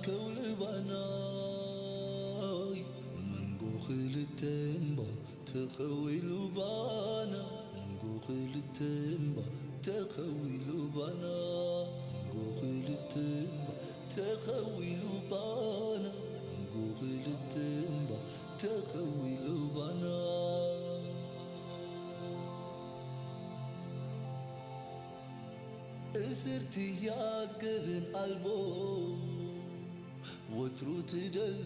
ከውልባናይ መንጎ ክልተ እምባ ተኸዊሉ ባና መንጎ ክልተ እምባ ተኸዊሉ ባና መንጎ ክልተ እምባ ተኸዊሉ ባና መንጎ ክልተ እምባ ተኸዊሉ ባና እስርቲ ያገብን ኣልቦ ወትሩ ትደሊ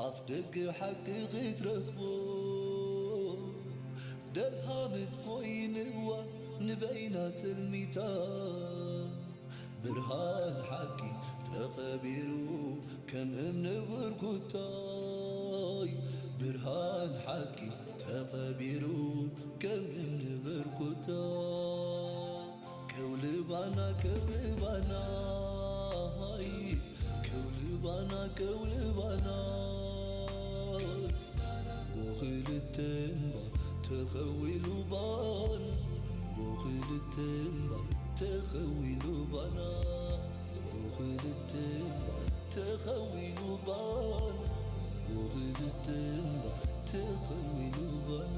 ኣፍ ደገ ሓቂ ክትረኽቦ ደልሃመት ኮይንዋ ንበይና ትልሚታ ብርሃን ሓቂ ተቐቢሩ ከም እምኒ ብርኩታይ ብርሃን ሓቂ ተቐቢሩ ከም እምኒ ብርኩታ ከውልባና ከውልባና ከውልባና ከውልባና ጎኽልተ እምባ ተኸዊሉ ባና ጎኽልተ እምባ ተኸዊሉ ባና ጎኽልተ እምባ ተኸዊሉ ባና ጎኽልተ እምባ ተኸዊሉ ባና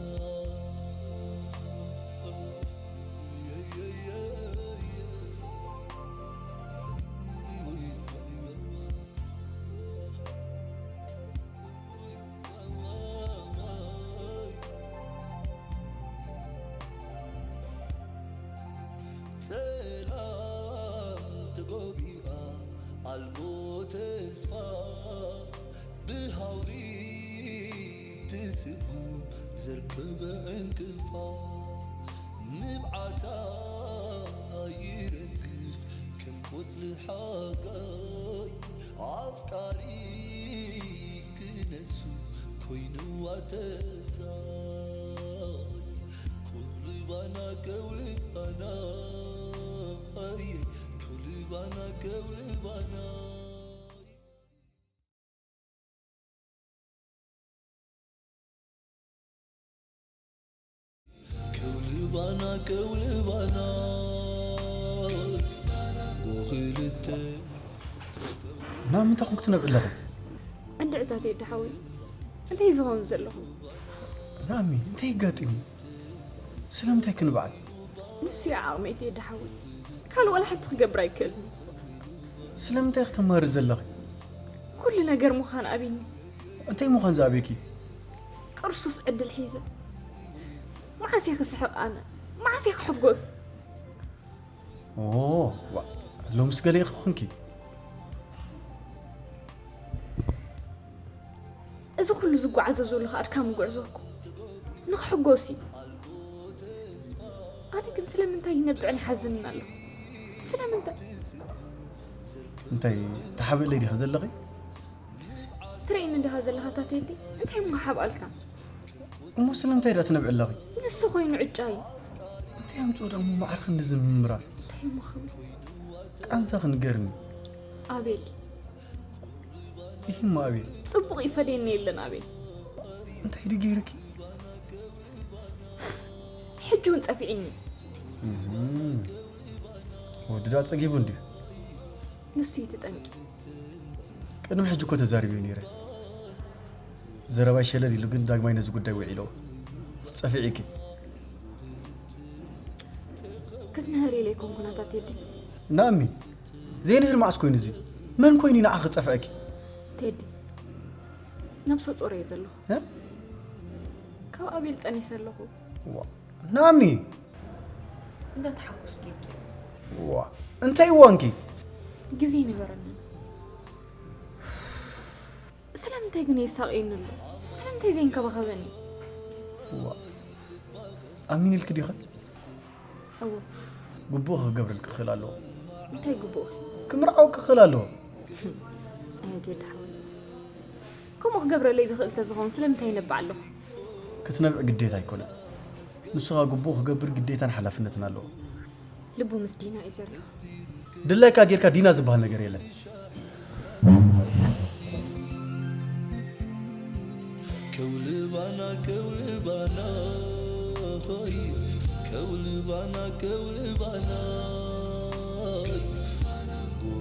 ጸላም ተጎቢኣ ኣልቦ ተስፋ ብሃውሪ ትስጉም ዘርከበ ዕንቅፋ ንብዓታ ይረግፍ ከም ቆጽሊ ሓጋይ ኣፍቃሪ ክነሱ ኮይንዋ ተጻይ ከውልባና ከውልባና ኣየ ከውልባና ከውልባና ከውልባና ከውልባና ጎኽልተ ናብ ምንታይ ኮንኩ ትነብዕ ኣለኹ? እንድዕታት የደ ሓወይ እንታይ ዝኸውን ዘለኹ? ናሚ እንታይ ይጋጢሙ? ስለምንታይ ክንበዓል? ንሱ እዩ ዓቕመይ የደ ሓወይ ካልእ ዋላ ሓንቲ ክገብር ኣይክእልን። ስለምንታይ ክትማሪ ዘለኺ? ኩሉ ነገር ምዃን ኣቢኒ። እንታይ ምዃን ዝኣበኪ? ቅርሱስ ዕድል ሒዘ መዓስ እየ ክስሕቕ ኣነ? መዓስ እየ ክሕጎስ? ኦ ዋ ሎምስ ገለ ኢኺ ኮንኪ። እዚ ኩሉ ዝጓዓዞ ዘለኹ ኣድካሚ ጉዕዞ እኮ ንኽሕጎስ እዩ። ኣነ ግን ስለምንታይ ይነብዕን ይሓዝንን ኣለኹ? ስለምንታይ? እንታይ ተሓብእለይ ዲኺ ዘለኺ? ትርእይኒ እንዲኻ ዘለኻ ታቴዲ እንታይ እሞ ሓብኣልካ? እሞ ስለምንታይ ደኣ ትነብዒ ኣለኺ? ንሱ ኮይኑ ዕጫይ። እንታይ ኣምፅኦ ደኣ እሞ ማዕርኺ ንዝምምራር? እንታይ እሞ ክብል? ቃንዛ ክንገርኒ። ኣቤል። ይህ እሞ ኣቤል። ፅቡቕ ይፈደየኒ የለን ኣቤል። እንታይ ድገይርኪ? ሕጂ እውን ፀፊዕኒ። ወዲ ደኣ ፀጊቡ እንድዩ። ንሱ እዩ ተጠንቂ። ቅድሚ ሕጂ እኮ ተዛሪበ ነይረ። ዘረባይ ሸለል ኢሉ ግን ዳግማይ ነዚ ጉዳይ ውዒሎ። ጸፊዒኪ። ክትንህር ኢለ ኣይኮንኩን ኣታ ቴዲ። ናሚ፣ ዘይንህር መዓስ ኮይኑ እዚ? መን ኮይኑ ንዓኺ ጸፍዐኪ? ቴዲ፣ ነብሰ ጾር እየ ዘለኹ። እ? ካብ ኣቤል ጠኒሰ ኣለኹ። ዋ፣ ናሚ! እንዳተሓጎስኪ ኢኪ። ዋ፣ እንታይ እዋንኪ? ግዜ ይነበረኒ። ስለምንታይ ግን የሳቕየኒ ኣሎ? ስለምንታይ ዘይንከባኸበኒ? ዋ፣ ኣሚንልኪ ዲኸ? እወ። ግቡእ ክገብረልኪ ክኽእል ኣለዎ። እንታይ ግቡእ? ክምርዓወኪ ክኽእል ኣለዎ። ኣየ ቴዲ ሓወይ። ከምኡ ክገብረለይ ዝኽእል ተዝኸውን ስለምንታይ ይነብዕ ኣለኹ? ክትነብዕ ግዴታ ኣይኮነን። ንሱ ኸኣ ግቡእ ክገብር ግዴታን ሓላፍነትን ኣለዎ። ልቡ ምስ ዲና እዩ ዘሎ። ድላይካ ጌርካ ዲና ዝበሃል ነገር የለን። ከውልባና ከውልባና ሆይ ከውልባና ከውልባና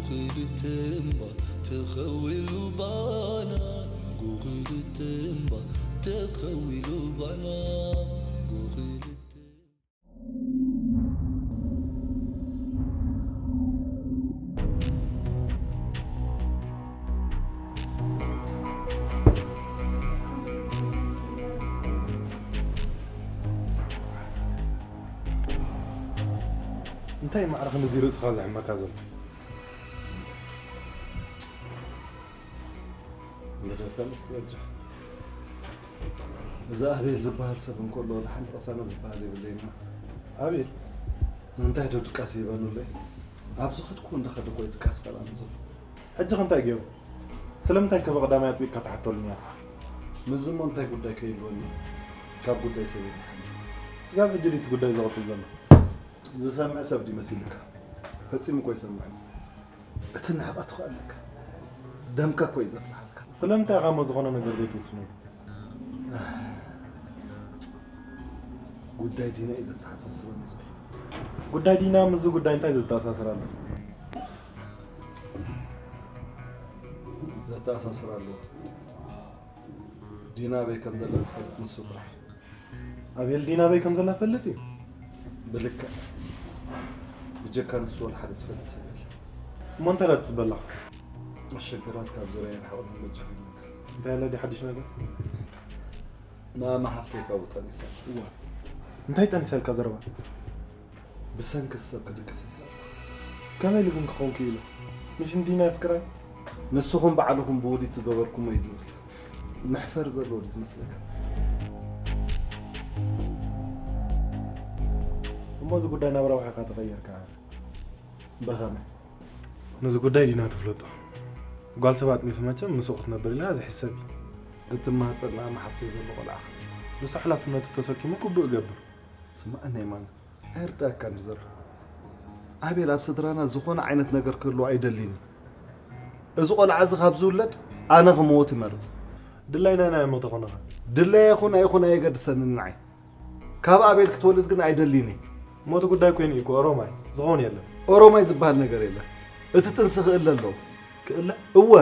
ክልተ እምባ ተኸዊሉ ባና፣ መንጎ ክልተ እምባ ተኸዊሉ ባና፣ መንጎ ክልተ እንታይ ማዕረ ክንድዚ ርእስኻ ዘሕመካ ዘሎ? ግደፈኒ እስኪ በጃኻ። እዚ ኣቤል ዝበሃል ሰብ እንከሎ ወላ ሓንቲ ቅሳነት ዝበሃል የብለይና። ኣቤል? እንታይ ዶ ድቃስ ይበኑለይ? ኣብ ዝኸድኩ እንዳኸደ እኮ እዩ ድቃስ ከላኒ ዘሎ። ሕጂ ከ እንታይ ገይሩ? ስለምንታይ ከ ብቐዳማይ ኣጥቢቕካ ትሓተሉ ነይርካ? ምስዚ እሞ እንታይ ጉዳይ ከይህልወኒ? ካብ ጉዳይ ሰበይቲ ይሓልፍ። ስጋብ ሕጂ ድዩ እቲ ጉዳይ ዝቕጽል ዘሎ? ዝሰምዕ ሰብ ድዩ መሲልካ? ፈጺሙ እኮ ኣይሰምዕን። እቲ ንዕቐቱ ከ ኣለካ። ደምካ እኮ እዩ ዘፍልሓልካ። ስለምንታይ ኢኻ እሞ ዝኾነ ነገር ዘይትውስነሉ? ጉዳይ ዲና እዩ ዘተሓሳስበኒ ዘሎ። ጉዳይ ዲና ምስዚ ጉዳይ እንታይ ዘተኣሳስር ኣሎ? ዘተኣሳስር ኣለዎ። ዲና ኣበይ ከም ዘላ ዝፈልጥ ንሱ ጥራሕ። ኣቤል ዲና ኣበይ ከም ዘላ ፈልጥ እዩ። ብልክዕ። ብጀካ ንሱ ወላ ሓደ ዝፈልጥ ሰብ የለን። እሞ እንታይ ደኣ ትጽበ ኣለኻ? ኣሸግራት ካብ ዙርያ ይርሕቑ፣ በጃኻ ይመክር። እንታይ ኣለ ድዩ ሓድሽ ነገር? ንኣማ ሓፍተይ ካብኡ ጠኒሳ። እዋ። እንታይ ጠኒሳ ኢልካ ዘረባ? ብሰንኪ ሰብ ክድቅስ ኣይከኣልኩ። ከመይ ኢሉ ግን ክኸውን ክኢሉ? ምሽ እንዲና የፍቅራ? ንስኹም ባዕልኹም ብውዲት ዝገበርኩሞ እዩ ዝብል። መሕፈር ዘለዎ ድዩ ዝመስለካ? እሞ እዚ ጉዳይ ናብ ረብሓኻ ተቐየርካ። ብኸመይ? ነዚ ጉዳይ ዲና ትፍለጦ። ጓል ሰብ ኣጥኒሱ መቸም ምስኡ ክትነብር ኢልና ዝሕሰብ እዩ። እቲ ማህፀን ንኣማ ሓፍተይ ዘሎ ቆልዓ። ንሱ ሓላፍነቱ ተሰኪሙ ግቡእ ይገብር። ስማዕ፣ ናይ ማን ኣይርዳእካን እዩ ዘሎ። ኣቤል ኣብ ስድራና ዝኾነ ዓይነት ነገር ክህልዎ ኣይደልን እዩ። እዚ ቆልዓ እዚ ካብ ዝውለድ ኣነ ክመውት ይመርጽ። ድላይ ናይ ናይ ሞተ ኮነኻ? ድላይ ይኹን ኣይኹን ኣየገድሰንን ንዓይ። ካብ ኣቤል ክትወልድ ግን ኣይደልን እየ። ሞት ጉዳይ ኮይኑ እዩ እኮ ኦሮማይ። ዝኸውን የለን። ኦሮማይ ዝበሃል ነገር የለን። እቲ ጥንሲ ክእለ ኣለዎ። ክእለ? እወ።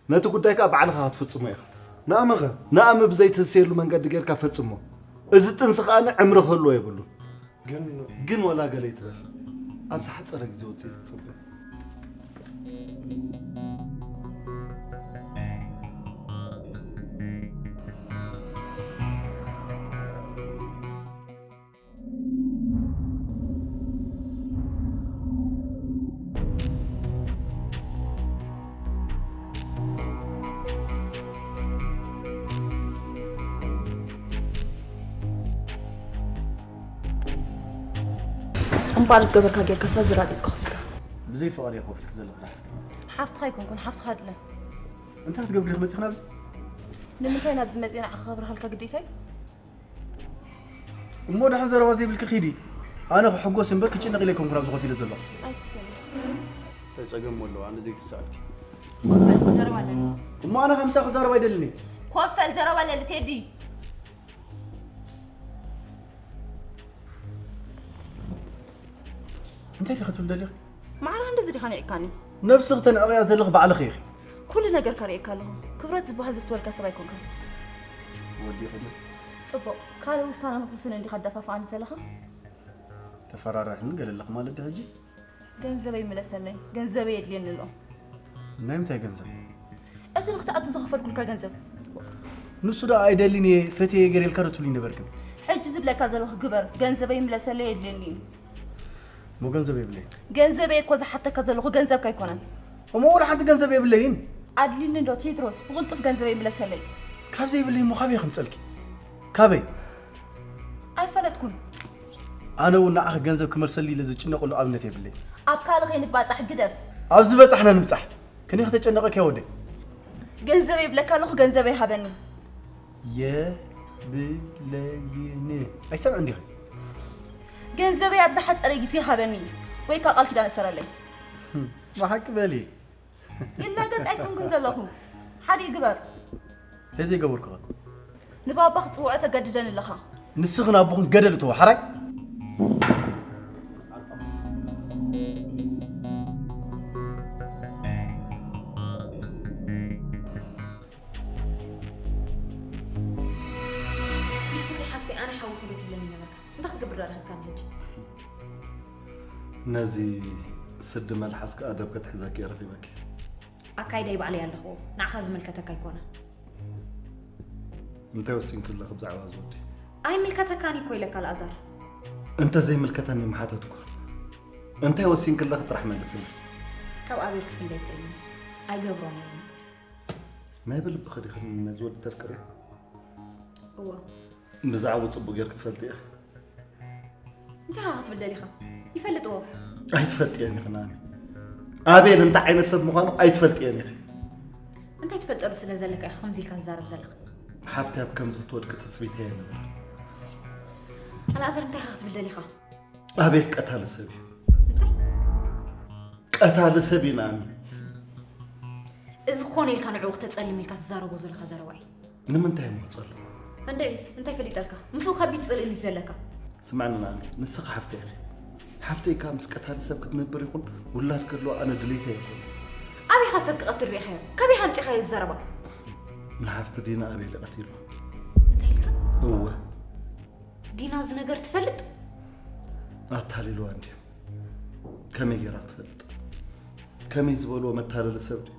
ነቲ ጉዳይ ከኣ ባዕልኻ ክትፍጽሞ ኢኻ። ንኣመኸ? ንኣመ ብዘይትህስየሉ መንገዲ ጌርካ ፈጽሞ። እዚ ጥንሲ ከኣ ዕምሪ ክህልዎ የብሉን። ግን ግን ወላ ገለ ይትበል፣ ኣብ ዝሓጸረ ግዜ ውጽኢት ክትጽበ። እምበኣር ዝገበርካ ጌርካ ሰብ ዝራጢጥ ከፊልካ። ብዘይ ፍቓድ እየ ከፊልክ ዘለኹ ዝሓፍቲ። ሓፍትኻ ኣይኮንኩን፣ ሓፍትኻ ድለ። እንታይ ክትገብሪ ኢኺ መፂኺ ናብዚ? ንምንታይ ናብዚ መፂእ ንዓኻ ከብርሃልካ ግዴታ እዩ? እሞ ደሓን ዘረባ ዘይብልኪ ኺዲ። ኣነ ክሕጎስ እምበር ክጭነቕ ኢለ ኣይኮንኩን ኣብዚ ኮፍ ኢለ ዘለኹ። ኣይትሰኒ። እንታይ ጸገም ኣለዎ ኣነ ዘይትሰኣልኪ? ኮፍ በል፣ ክዛረብ ኣለኒ። እሞ ኣነ ከምሳ ክዛረብ ኣይደልን እየ። ኮፍ በል፣ ዘረባ ኣለኒ ቴዲ። እንታይ ዲኺ ክትብል ደሊኺ? ማዕረ እንደዚ ዲኻ ንዒካኒ? ነብስኺ ተንዕቕያ ዘለኺ ባዕልኺ ኢኺ። ኩሉ ነገር ከርእየካ ኣለኹ። ክብረት ዝበሃል ዘፍትወልካ ሰብ ኣይኮንካን። ወዲኺ ዶ? ጽቡቕ። ካልእ ውሳነ ንኽውስን እንዲኻ ኣደፋፍኣኒ ዘለኻ? ተፈራራሕኒ ገለ ኣለኺ ማለት ዶ ሕጂ? ገንዘበይ ምለሰለይ። ገንዘበይ የድልየኒ ኣሎ። ናይ ምንታይ ገንዘብ? እቲ ንክትኣቱ ዝኸፈልኩልካ ገንዘብ። ንሱ ደኣ ኣይደልን እየ፣ ፈትየ እየ ገይረ ኢልካ ዶ ትብልኒ ነበርክን? ሕጂ ዝብለካ ዘለኹ ግበር፣ ገንዘበይ ምለሰለይ የድልየኒ እዩ። እሞ ገንዘብ የብለይን። ገንዘበይ እኮ ዝሓተካ ዘለኹ ገንዘብካ ኣይኮነን። እሞ ወላ ሓንቲ ገንዘብ የብለይን። ኣድልኒ ዶ ቴድሮስ፣ ብቕልጡፍ ገንዘበይ ምለሰለይ። ካብ ዘይብለይ እሞ ካበይ ከምጸልኪ? ካበይ? ኣይፈለጥኩን። ኣነ እውን ንዓኺ ገንዘብ ክመልሰሉ ኢለ ዝጭነቐሉ ኣብነት የብለይን። ኣብ ካልእ ከይንባጻሕ ግደፍ። ኣብዚ በጻሕና ንምጻሕ። ክንደይ ከተጨነቐኪ እያ ወደይ? ገንዘበይ ይብለካ ኣለኹ፣ ገንዘበይ ሃበኒ። የብለይን። ኣይሰምዕን ዲኺ? ገንዘበይ ኣብ ዝሓጸረ ግዜ ሃበኒ፣ ወይ ከኣ ቃል ኪዳን እሰረለይ። ብሓቂ በሊ። ይላገጽ ኣይኮንኩን ዘለኹ። ሓዲእ ግበር። እንታይ ዘይገበርኩ ኸ? ንባባ ክትጽውዖ ተገድደኒ ኣለኻ። ንስኽን ኣቦኽን ገደል እተዎ፣ ሓራይ? ረኺብካኒ ሕጂ። ነዚ ስዲ መልሓስኪ ኣደብ ክትሕዘኪ እየ ረኺበኪ። ኣካይዳይ ባዕለይ ኣለኽዎ። ንዓኻ ዝምልከተካ ኣይኮነ። እንታይ ወሲንኪ ኣለኺ ብዛዕባ እዚ ወዲ? ኣይምልከተካን እኮ ኢለካ ኣልኣዛር። እንተ ዘይምልከተኒ ምሓተትኩ። እንታይ ወሲንኪ ኣለኺ ጥራሕ መልስኒ። ካብ ኣቤል ክፍለ ይክእል። ኣይገብሮን እየ። ናይ ብልብኺ ዲኺ ነዚ ወዲ ተፍቅርዮ? እዎ። ብዛዕባኡ ጽቡቕ ጌርኪ ትፈልጢ ኢኺ። እንታይ ኢኻ ክትብል ደሊኻ? ይፈልጥዎ። ኣይትፈልጥዮን ኢኺ ናኒ። ኣቤል እንታይ ዓይነት ሰብ ምዃኑ ኣይትፈልጥዮን ኢኺ። እንታይ ትፈልጠሉ ስለ ዘለካ ኢኻ ከምዚ ኢልካ ትዛረብ ዘለኻ? ሓፍቲ ኣብ ከምዚ ክትወድቂ ትጽቢት እየ ነበር። ኣልኣዛር እንታይ ኢኻ ክትብል ደሊኻ? ኣቤል ቀታሊ ሰብ እዩ። እንታይ? ቀታሊ ሰብ እዩ ናኒ። እዚ ክኾነ ኢልካ ንዕኡ ክተጸልም ኢልካ ትዛረቦ ዘለኻ ዘረባ እዩ። ንምንታይ እሞ ጸልም? እንድዒ እንታይ ፈሊጠልካ? ምስኡ ከቢድ ጽልኢ ምስ ዘለካ። ስምዕኒ ናኒ፣ ንስኺ ሓፍተይ ኢኺ። ሓፍተይ ከኣ ምስ ቀታሊ ሰብ ክትነብር ይኹን ውላድ ክህልዋ ኣነ ድሌተይ ኣይኮነን። ኣበይኻ ሰብ ክቐትል ርኢኻዮ? ካበይ ኣምጺኻዮ እዚ ዘረባ? ንሓፍቲ ዲና ኣቤል ቀቲሉ። እንታይ ኢልካ? እወ። ዲና እዚ ነገር ትፈልጥ? ኣታሊልዋ እንድዩ። ከመይ ጌራ ክትፈልጥ? ከመይ ዝበልዎ መታለሊ ሰብ ድዩ?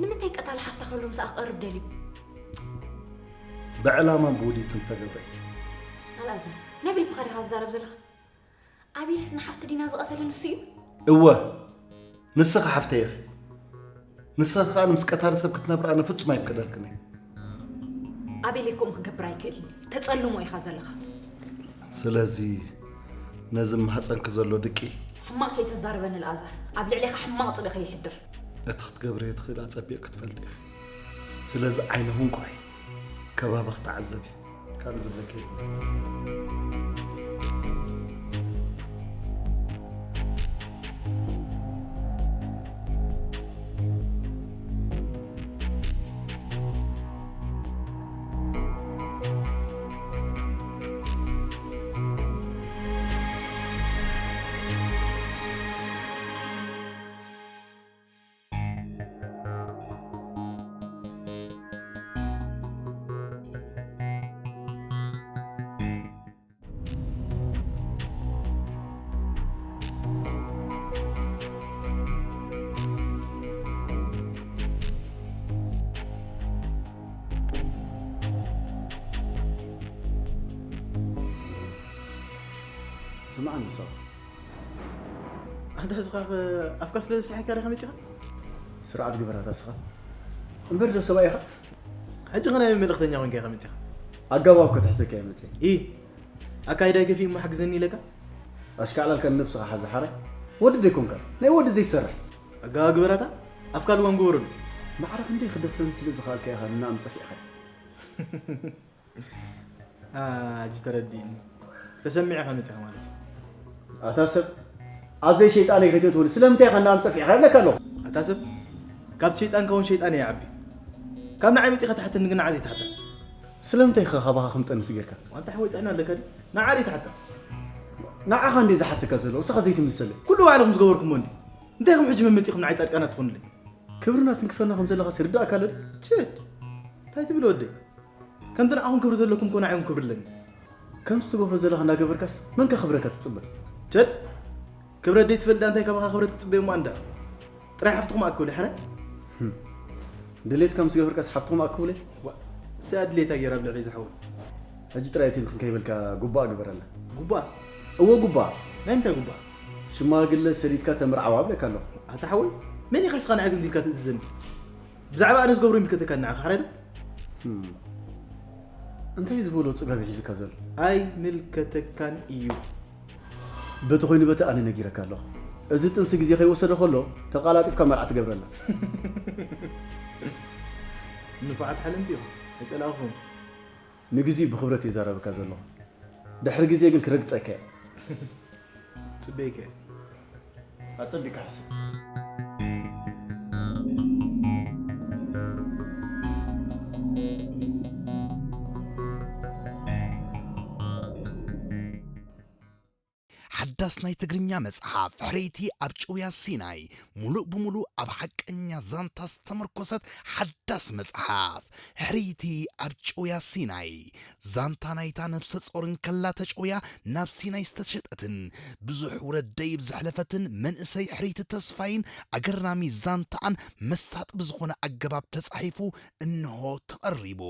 ንምንታይ ቀታሊ ሓፍታ ከሎ ምሳኣ ክቐርብ ደልዩ? ብዕላማን ብውዲትን ተገብረ። ኣልኣዛር ናይ ብልብኻ ዲኻ ትዛረብ ዘለኻ? ኣቤልስ ንሓፍቲ ዲና ዝቐተለ ንሱ እዩ? እወ፣ ንስኺ ሓፍተይ ኢኺ። ንስኺ ከኣ ምስ ቀታሊ ሰብ ክትነብሪ ኣነ ፍጹም ኣይፍቀደልክን እየ። ኣቤለይ ከምኡ ክገብር ኣይክእልን እዩ። ተጸልሞ ኢኻ ዘለኻ። ስለዚ ነዚ ማህጸንኪ ዘሎ ድቂ ሕማቕ ከይተዛርበኒ ኣልኣዛር። ኣብ ልዕሌኻ ሕማቕ ጽልኢ ከይሕድር። እቲ ክትገብርዮ ትኽእሊ ኣጸቢቕኪ ትፈልጢ ኢኺ። ስለዚ ዓይኒ ህንቁሒ ከባቢ ክትዓዘቢ ካልእ ዝብለኪ የብለይን። ስማዕ ንሳ ኣንታ ሕዝኻ ኣፍካ ስለ ዝሰሓካ ዲኻ መፂኻ? ስርዓት ግበራታ ስኻ እምበር ዶ ሰብኣይ ኢኻ? ሕጂ ኸ ናይ መልእኽተኛ ኮንካ ኢኻ መፂኻ? ኣጋባብ ከተሕዘካ እየ መፂእ። ኢ ኣካይዳይ ከፊእ እሞ ሓግዘኒ ኢለካ? ኣሽካዕላልካ ንነብስኻ ሓዞ ሓራይ። ወዲ ደይኮንካ ናይ ወዲ ዘይትሰርሕ። ኣጋባብ ግበራታ ኣፍካ ልዋም ግበረሉ። ማዕረ ክንደይ ክደፍረኒ ስለ ዝኸኣልካ ኢኻ ንናም ጸፊዕኻ። ኣጂ ተረዲእኒ። ተሰሚዕኻ መጺኻ ማለት እዩ። ኣታ ሰብ ኣብ ዘይሸይጣነይ ከይትእትወኒ ስለምንታይ ኢኻ ንናም ጸፊዕኻ ይብለካ ኣለኹ። ኣታ ሰብ ካብቲ ሸይጣንካ እውን ሸይጣን ይዓቢ። ካብ ንዓይ መጺኻ ትሓተኒ ግን ንዓ ዘይትሓታ። ስለምንታይ ኢኻ ካባኻ ከም ጠንስ ጌርካ? ዋንታ ሓወይ ጥዕና ኣለካ ድዩ? ንዓ ዘይትሓታ። ንዓኻ እንድየ ዝሓተካ ዘለኹ እስኻ ዘይትምልሰለይ። ኩሉ ባዕልኹም ዝገበርኩሞ እንድዩ። እንታይ ኢኹም ሕጂ መመጺኹም ንዓይ ጻድቃናት ትኾኑለይ? ክብርና ትንክፈና ከም ዘለኻስ ይርድኣካ ኣሎ ድዩ? ችድ! እንታይ ትብል ወደይ? ከምቲ ንዓኹም ክብሪ ዘለኩም ኮነ ንዓይ እውን ክብሪ ኣለኒ። ከምዚ ትገብሮ ዘለኻ እናገበርካስ መን ከኽብረካ ትጽበ? ችድ! ክብረት ደይትፈልጥ እንታይ ካባኻ ክብረት ክጽበ እሞ ኣንዳ ጥራይ ሓፍትኹም ኣክብለ ሕረ? ድሌትካ ምስ ገበርካስ ሓፍትኹም ኣክብለ? ዋ፣ እሳ ድሌታ ገይራ ኣብ ልዕሊ ዝሓወይ። ሕጂ ጥራይ እቲ እንትን ከይበልካ ጉባእ ግበረላ። ጉባእ? እወ ጉባእ። ናይ ምንታይ ጉባእ? ሽማግለ ሰዲድካ ተምርዓዋ እብለካ ኣለኹ። ኣታ ሓወይ፣ መን ኢኻ እስኻ ንዓይ ከምዚ ኢልካ ትእዝዘኒ? ብዛዕባ ኣነ ዝገብሮ ይምልከተካ ንዓኻ ሓራይ ዶ? ህም። እንታይ ዝበሎ ጽጋብ ሒዝካ ዘሎ? ኣይምልከተካን እዩ። በቲ ኮይኑ በቲ ኣነ ነጊረካ ኣለኹ። እዚ ጥንሲ ግዜ ከይወሰደ ከሎ ተቓላጢፍካ መርዓ ትገብረላ። ንፉዓት ሓለምቲ ኢኹም። ኣይጸላእኹም። ንግዚኡ ብኽብረት ይዛረበካ ዘለኹ። ድሕሪ ግዜ ግን ክረግጸካ እየ። ጽበይከ። ኣጸቢካ ሕሰብ። ሓዳስ ናይ ትግርኛ መጽሓፍ ሕርይቲ ኣብ ጭውያ ሲናይ፣ ሙሉእ ብሙሉእ ኣብ ሓቀኛ ዛንታ ዝተመርኮሰት ሓዳስ መጽሓፍ። ሕርይቲ ኣብ ጭውያ ሲናይ፣ ዛንታ ናይታ ነብሰ ጾር እንከላ ተጨውያ ናብ ሲናይ ዝተሸጠትን ብዙሕ ውረድ ደይብ ዘሕለፈትን መንእሰይ ሕርይቲ ተስፋይን ኣገራሚ ዛንታኣን መሳጢ ብዝኾነ ኣገባብ ተጻሒፉ እንሆ ተቐሪቡ።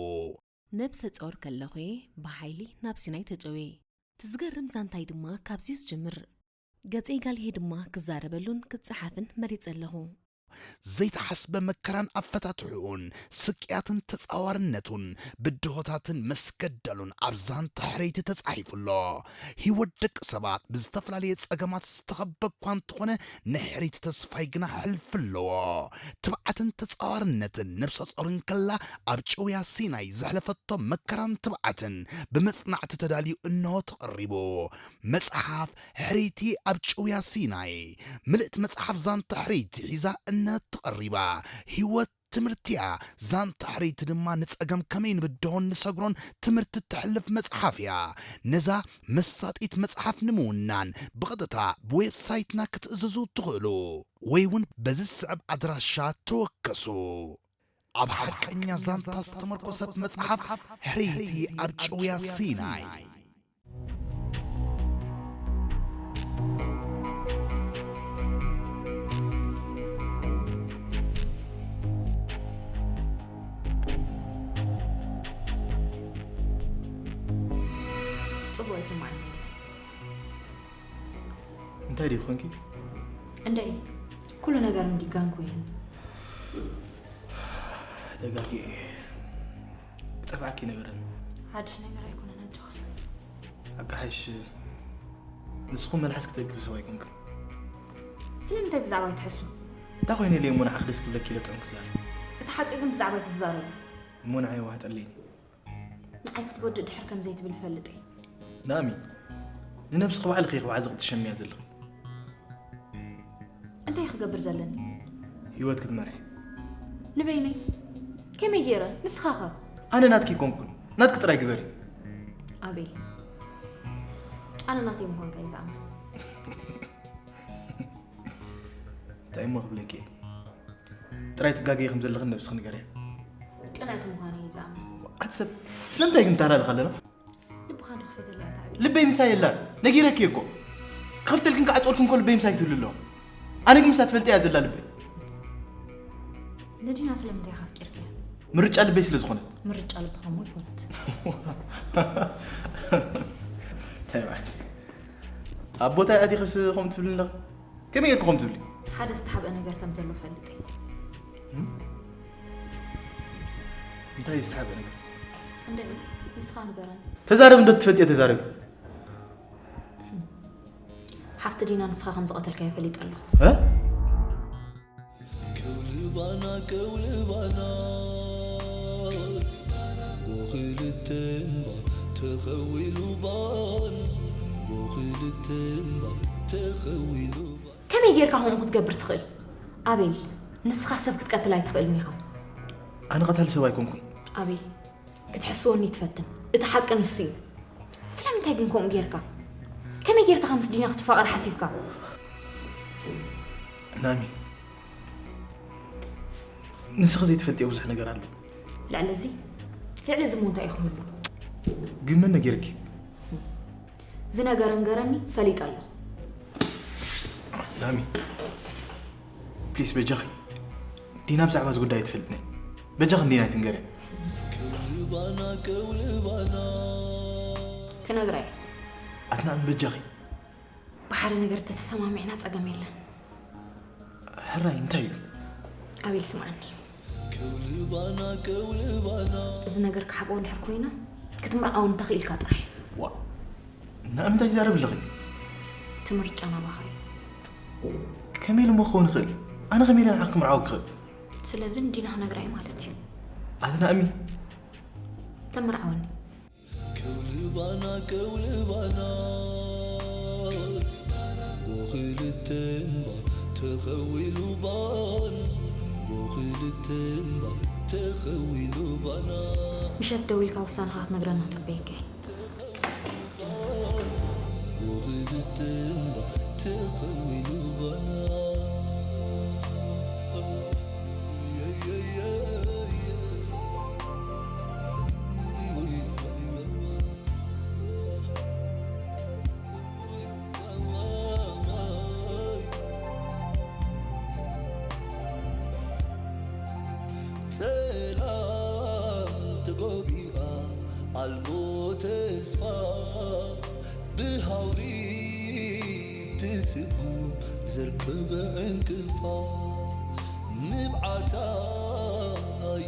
ነብሰ ጾር ከለኹ'የ ብሓይሊ ናብ ሲናይ ተጨውየ። እቲ ዝገርም ዛንታይ ድማ ካብዚ'ዩ ዝጅምር። ገጸይ ጋልሄ ድማ ክዛረበሉን ክጸሓፍን መሪጸ ኣለኹ። ዘይተሓስበ መከራን ኣፈታትሕኡን፣ ስቅያትን ተጻዋርነቱን፣ ብድሆታትን መስገደሉን ኣብ ዛንታ ሕርይቲ ተጻሒፉ ኣሎ። ህይወት ደቂ ሰባት ብዝተፈላለየ ጸገማት ዝተኸበ እኳ እንተኾነ፣ ናይ ሕርይቲ ተስፋይ ግና ሕልፊ ኣለዎ። ትብዓትን ተጻዋርነትን ነብሰ ጾር እንከላ ኣብ ጭውያ ሲናይ ዘሕለፈቶ መከራን ትብዓትን ብመጽናዕቲ ተዳልዩ እንሆ ተቐሪቡ። መጽሓፍ ሕርይቲ ኣብ ጭውያ ሲናይ። ምልእቲ መጽሓፍ ዛንታ ሕርይቲ ሒዛ እንሀት ተቐሪባ። ህይወት ትምህርቲ'ያ። ዛንታ ሕርይቲ ድማ ንጸገም ከመይ ንብድሆን ንሰግሮን ትምህርቲ እተሕልፍ መጽሓፍ እያ። ነዛ መሳጢት መጽሓፍ ንምውናን ብቐጥታ ብዌብሳይትና ክትእዝዙ ትኽእሉ፣ ወይ እውን በዚ ዝስዕብ ኣድራሻ ተወከሱ። ኣብ ሓቀኛ ዛንታ ዝተመርኮሰት መጽሓፍ ሕርይቲ ኣብ ጭውያ ሲናይ። ጽቡቕ ይስማዓኒ። እንታይ ድዩ ኮንኪ? እንደይ ኩሉ ነገር እንዲጋን ኮይኑ። ተጋጊ ክጸፍዓኪ ነበረን። ሓድሽ ነገር ኣይኮነን ኣጆኻ። ኣቃሓሽ ንስኹም መልሓስ ክትእክብ ሰብ ኣይኮንክን። ስለምንታይ ብዛዕባ ይትሕሱ? እንታይ ኮይነ ኢለ እሞ ንዓኺ ደስ ክብለኪ ኢለ ጥዑም ክዛረብ። እቲ ሓቂ ግን ብዛዕባ ኣይትዛረቡ። እሞ ንዓይ ዋሕጠለይን። ንዓይ ክትጎድእ ድሕር ከም ዘይትብል እፈልጥ እየ። ናሚ ንነብስኺ ባዕልኺ ኢኺ ብዓዘቕቲ ትሸምያ ዘለኺ። እንታይ ክገብር ዘለኒ? ህይወት ክትመርሒ። ንበይነይ? ከመይ ገይረ? ንስኻ ኸ? ኣነ ናትኪ ኣይኮንኩን፣ ናትኪ ጥራይ ግበሪ። ኣቤል፣ ኣነ ናተይ ምዃንካ እዩ ዝኣምን። እንታይ እሞ ክብለኪ እየ? ጥራይ ትጋገዪ ከም ዘለኽን ነብስኺ ንገርያ። ቅንዕቲ ምዃነይ እዩ ዝኣምን። ኣቲ ሰብ ስለምንታይ ግን ንተሃላልኽ ኣለና? ልብኻ ዶ ክፈተለይ ኣታ ኣቤል? ልበይ ምሳይ የላን፣ ነጊረኪ እየ እኮ። ክኸፍተልክን ክዓጽወልክን እኮ ልበይ ምሳይ ትህሉ ኣለዋ። ኣነ ግን ምሳ ትፈልጥ እያ ዘላ ልበይ። ንዲና ስለምንታይ ኢኻ ኣፍቂርካያ? ምርጫ ልበይ ስለ ዝኾነት። ምርጫ ልብኻ እሞ ኣይኮነት። እንታይ ማለት እዩ? ኣብ ቦታይ ኣቲኽስ ከምኡ ትብልኒ ኣለኺ? ከመይ ጌርኪ ከምኡ ትብሊ? ሓደ ዝተሓብአ ነገር ከም ዘሎ ፈልጥ እየ። እንታይ ዝተሓብአ ነገር? እንደ ንስኻ ንገረኒ። ተዛረቢ እንዶ ትፈልጥዮ ተዛረቢ። ሓፍቲ ዲና ንስኻ ከም ዝቐተልካዮ ፈሊጠ ኣለኹ። እ? ከውልባና ከውልባና ጎኽልተምባ ተኸዊሉ ባን ጎኽልተምባ ተኸዊሉ ባን ከመይ ጌርካ ከምኡ ክትገብር ትኽእል? ኣቤል፣ ንስኻ ሰብ ክትቀትል ኣይትኽእልን ኢኻ። ኣነ ቀታሊ ሰብ ኣይኮንኩን። ኣቤል፣ ክትሕስወኒ ትፈትን። እቲ ሓቂ ንሱ እዩ። ስለምንታይ ግን ከምኡ ጌርካ? ከመይ ጌርካ ምስ ዲና ክትፋቐር ሓሲብካ? ናሚ፣ ንስኺ ዘይትፈልጥዮ ብዙሕ ነገር ኣሎ። ልዕሊ እዚ ልዕሊ እዚ ሞ እንታይ እዩ ክህሉ? ግን መን ነጊርኪ? ዝነገረ ንገረኒ፣ ፈሊጠ ኣለኹ። ናሚ፣ ፕሊስ በጃኺ፣ ዲና ብዛዕባ እዚ ጉዳይ ኣይትፈልጥን እያ። በጃኺ ንዲና ኣይትንገርያ። ከውልባና ከውልባና ክነግራ እየ። ኣቲ ናሚ በጃኺ። ብሓደ ነገር ተተሰማሚዕና ጸገም የለን። ሕራይ እንታይ እዩ? ኣቤል ስምዓኒ። ከውልባና ከውልባና እዚ ነገር ክሓብኦ እንድሕር ኮይና ክትምርዓወኒ እንተኽኢልካ ጥራሕ። ዋ፣ ናሚ እንታይ ትዛረቢ ኣለኺ? እቲ ምርጫ ናባኻ እዩ። ከመይ ኢሉ እሞ ክኸውን ይኽእል? ኣነ ከመይ ኢለ ንዓኺ ክምርዓወኪ ክኽእል? ስለዚ ንዲና ክነግራ እዩ ማለት እዩ። ኣቲ ናሚ። ተምርዓወኒ። ከውልባና ከውልባና ጎኽልተምባ ተኸዊሉ ባን ጎኽልተምባ ተኸዊሉ ባና ምሸት ደዊልካ ውሳነኻ ክትነግረና ክጽበየካ እየ። ጎኽል ትጥርምባ ተኸዊሉ ባና። ጸላም ተጎቢኣ ኣልቦ ተስፋ ብሃውሪ ትስጉም ዘርከበ ዕንቅፋ ንብዓታ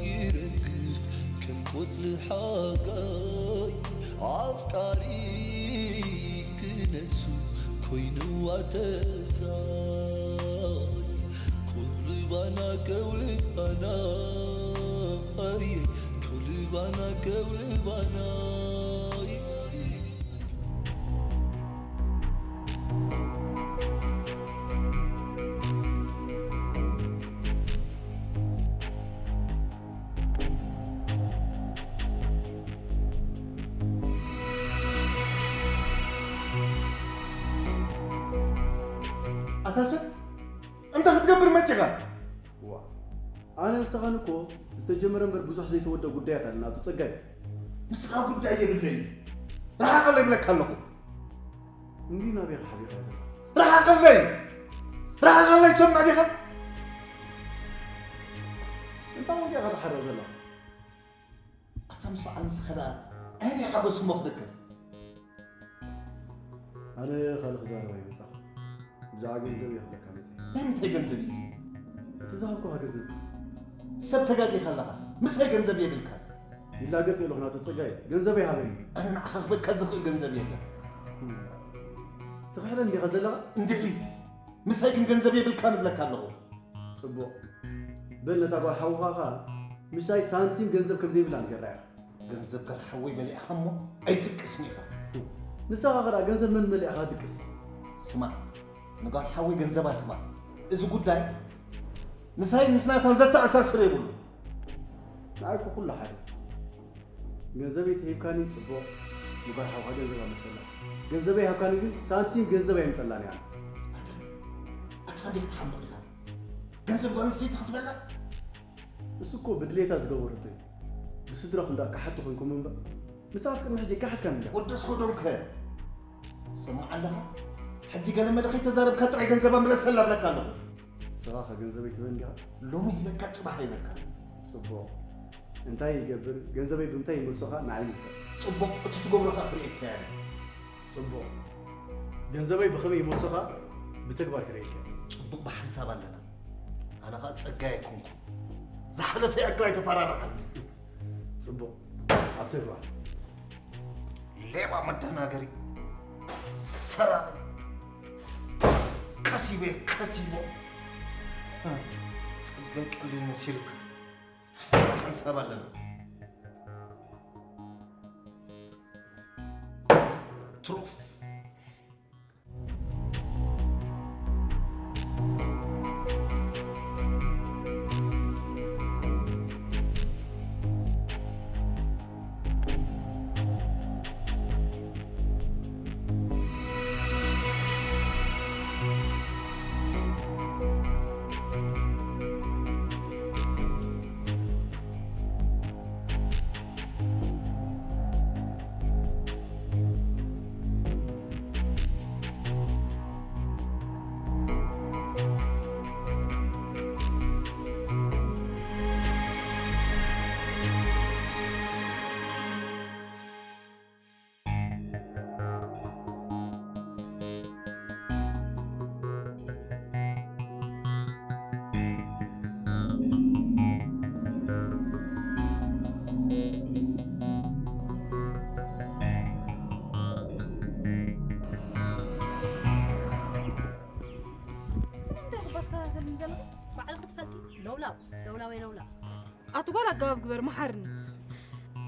ይረግፍ ከም ቆጽሊ ሓጋይ ኣፍቃሪ ክነሱ ኮይንዋ ተጻይ ከውልባና ከውልባና ከውልባና ከውልባና ኣታ ሰብ እንታይ ክትገብር መጺኻ? ዋ ኣነ ንስኻን እኮ ዝተጀመረ እምበር ብዙሕ ዘይተወደ ጉዳያት ኣለና ኣቶ ጸጋይ። ንስኻ ጉዳይ የብለይ ርሓቐለይ ይብለካ ኣለኹ። እንዲ ናበይ ሓቢኻ ዘለኻ? ርሓቐለይ ርሓቐለይ ትሰምዕ ዲኻ? እንታይ ወዲኻ ትሓርቕ ዘለኻ? ኣታ ምስ በዓል ንስኻ ደኣ ኣየናይ ሓጎስ እሞ ክደክም? ኣነ ካልእ ክዛረብ ኣይመጻኹ። ብዛዕባ ገንዘብ እየ ክብለካ መጺእ። ናይ ምንታይ ገንዘብ እዩ እዚ? እቲ ዝሃብኩኻ ገንዘብ። ሰብ ተጋጊኻ ኣለኻ። ምሳይ ገንዘብ የብልካን። ይላገጽ የለኹን ኣቶ ጸጋይ። ገንዘበይ ሃበኒ። ኣነ ንዓኻ ክበካ ዝኽእል ገንዘብ የለን። ትኽሕደኒ ዲኻ ዘለኻ? እንድዒ። ምሳይ ግን ገንዘብ የብልካን እብለካ ኣለኹ። ጽቡቕ። በል ነታ ጓል ሓውኻ ኸኣ ምሳይ ሳንቲም ገንዘብ ከም ዘይብላ ንገራ ኢኻ። ገንዘብ ጓል ሓወይ በሊዕኻ እሞ ኣይድቅስን ኢኻ። ንስኻ ኸኣ ገንዘብ መን በሊዕኻ ድቅስ? ስማዕ፣ ንጓል ሓወይ ገንዘባ ትባ። እዚ ጉዳይ ምሳይ ምስ ናታን ዘተኣሳስር የብሉ። ንዓይ እኮ ኩሉ ሓደ። ገንዘበይ ተሂብካኒ ጽቡቕ፣ ንጓል ሓውኻ ገንዘብ ኣመሰላ። ገንዘበይ ሃብካኒ ግን ሳንቲም ገንዘብ ኣየምጸላን እያ። ኣታ ኣታ እንዴ ክትሓምቕ ኢኻ? ገንዘብ ጓል ኣንስተይቲ ክትበላ? እሱ እኮ ብድሌታ ዝገበረቶ እዩ። ብስድራኹም ደኣ ከሓድቲ ኮይንኩም እምበር። ንስኻስ ቅድሚ ሕጂ ኣይከሓድካን እንዲኻ። ወዲ ኣስጎዶም ከ? ትሰምዕ ኣለኻ? ሕጂ ገለ መለ ከይተዛረብካ ጥራይ ገንዘባ ምለሰላ እብለካ ኣለኹ። ንስኻ ኸ ገንዘበይ ትበ እንዲኻ? ሎሚ ሂበካ ጽባሕ ኣይበካ። ጽቡቕ። እንታይ ይገብር፣ ገንዘበይ ብምንታይ ይመልሶ ኸኣ ንዓይ ይምልከት። ጽቡቕ፣ እቲ ትገብሮ ኸኣ ክርእየካ እየ። ጽቡቕ። ገንዘበይ ብኸመይ ይመልሶ ኸኣ ብተግባር ክርእየካ እየ። ጽቡቕ፣ ብሓንሳብ ኣለና። ኣነ ኸኣ ጸጋይ ኣይኮንኩን። ዝሓለፈ ይኣክል ኣይተፈራርሓኒ። ጽቡቕ። ኣብ ተግባር። ሌባ መደናገሪ። ሰራቂ። ከሲበ ከቲቦ። ጸጋይ ቀሊል መሲልካ። ሓንሳብ ኣለና። ትሩፍ። ስለምንታይ ጉባትካ ትህልም ዘለኹ? ባዕልኺ ትፈልጢ? ለውላው፣ ለውላወይ ለውላው። ኣቲ ጓል ኣገባብ ግበር፣ መሓርኒ።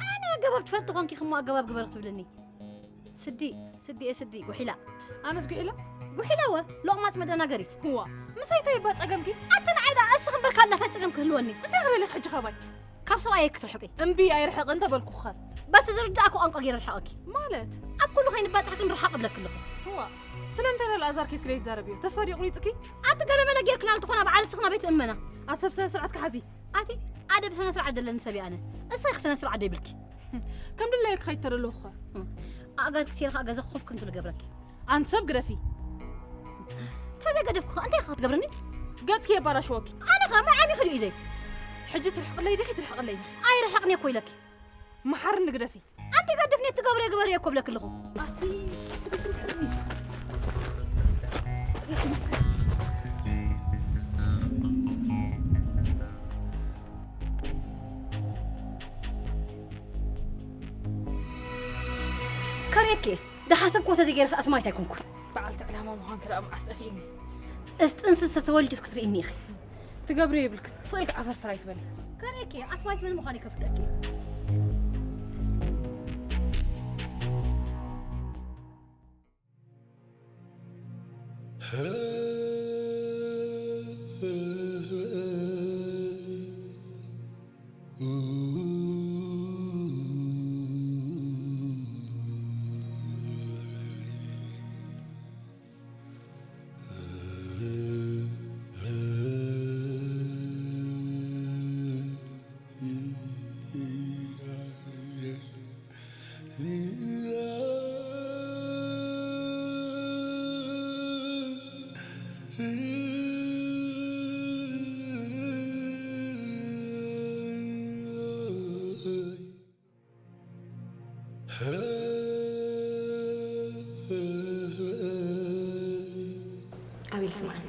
ኣነ ኣገባብ ትፈልጢ ኮንኪ ክሞ ኣገባብ ግበር ክትብልኒ? ስዲ፣ ስዲ፣ እየ ስዲ፣ ጉሒላ። ኣነስ ጉሒላ? ጉሒላ ወ፣ ሎቕማጽ መደናገሪት። እዋ፣ ምሳይ እንታይ እባ ጸገምኪ? ኣቲ ንዓይ ደኣ እስኺ እምበር ካልእ እንታይ ጸገም ክህልወኒ? እንታይ ክበልኽ ሕጂ ካባይ? ካብ ሰብኣየይ ክትርሕቂ። እምቢ፣ ኣይርሕቕን ተበልኩኸ። በቲ ዝርዳእኩ ቋንቋ ገይረ ርሓቐኪ። ማለት? ኣብ ኩሉ ከይንባጻሕ ግን ርሓቕ እብለኪ ኣለኹ። እዋ፣ ስለምንታይ ንኣልኣዛር ኬድክለይ ትዛረብዮ? ተስፋ ድዩ ቁሪጽኪ? ኣቲ ገለመለ ጌርክና እንተኾና በዓል ስኽና ቤት እመና። ኣቲ ሰብ ስነ ስርዓት ክሓዚ። ኣቲ ኣደ ብስነ ስርዓት ደለኒ ሰብ እየ ኣነ። እሳይ ስነ ስርዓት ደይብልኪ። ከም ድላየኪ ከይተደለኹ እኮ። ኣእጋር ክሴር ከኣ ገዛ ኮፍ ከም ትብል ገብረኪ። ኣንቲ ሰብ ግደፊ። ተዘገደፍኩ ከ እንታይ ክትገብርኒ? ገጽኪ የባላሽወኪ። ኣነ ከ ማይ ዓሚ ክድዩ ኢለይ። ሕጂ ትርሕቅለይ ዲኺ ትርሕቅለይ ዲኺ? ኣይርሕቅኒ እኮ ኢለኪ። መሓርኒ ግደፊ። ኣንቲ ገድፍኒ ትገብርዮ ግበርዮ እኮ ብለኪ ኣለኹ። ኣቲ ከርእየኪ። ደሓሰብኩዎ ተዘይገይረስ ኣስማይት ኣይኮንኩን። በዓልቲ ዕላማ ምዃንኪ ደኣ መዓስ ጠፊእኒ? እስ ጥንስስ ተተወሊዱስ ክትርእይኒ ኢኺ። ትገብርዮ የብልክን። ስቕ ኢልኪ ዓፈርፈር ኣይትበሊ። ከርእየኪ፣ ኣስማይት መን ምዃነይ ከፍልጠኪ። ኣቤል ስምዓኒ፣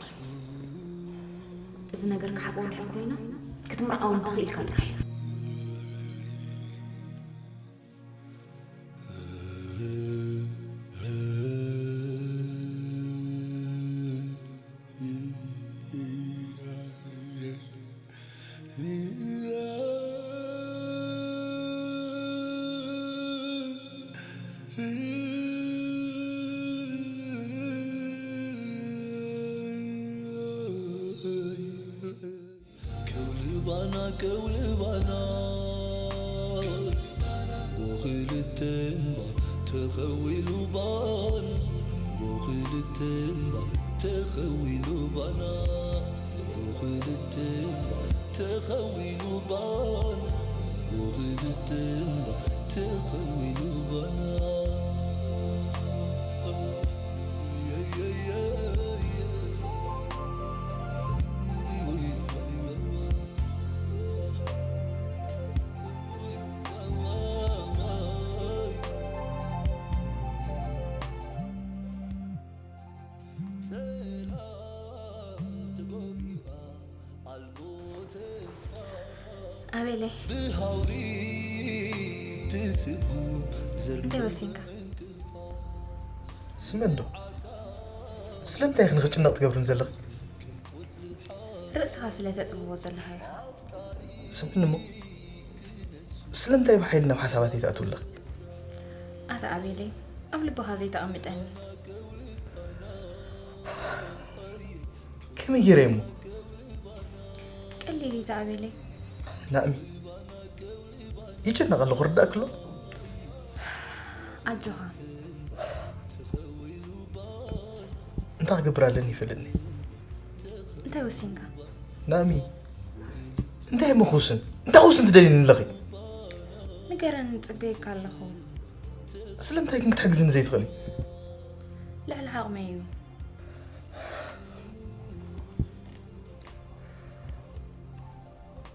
እዚ ነገር ክሓቆ እንድሕር ኮይና ክትምርዓወኒ ተኽኢልካ ጥራሕ እዩ። ከውልባና ከውልባና ጎኽልተንባ ተኸዊሉ ባና ጎኽልተንባ ተኸዊሉ ባና ጎኽልተንባ ተኸዊሉ ባና ጎኽልተንባ ተኸዊሉ ባና ኣቤለይ፣ እንታይ ወሲንካ? ስመን ዶ? ስለምንታይ ኢኺ ንኽጭነቕ ትገብርኒ ዘለኺ? ርእስኻ ስለ ተጽብቦ ዘለኻ ኢኻ። ስምዕኒ እሞ፣ ስለምንታይ ብሓይሊ ናብ ሓሳባተይ ትኣትው ኣለኺ? ኣታ ኣቤለይ፣ ኣብ ልብኻ ዘይተቐምጠኒ። ከመይ ገይረ እሞ? ቀሊል እዩ ኣቤለይ። ናእሚ፣ ይጭነቕ ኣለኹ፣ ርዳእኪ ኣሎ? ኣጆኻ። እንታይ ክገብር ኣለኒ ይፈልጥኒ። እንታይ ወሲንካ? ናእሚ፣ እንታይ እሞ ክውስን? እንታይ ክውስን ትደልይኒ ኣለኺ? ንገረኒ፣ ጽበየካ ኣለኹ። ስለምንታይ ግን ክትሕግዝኒ ዘይትኽእሊ? ልዕሊ ዓቕመይ እዩ።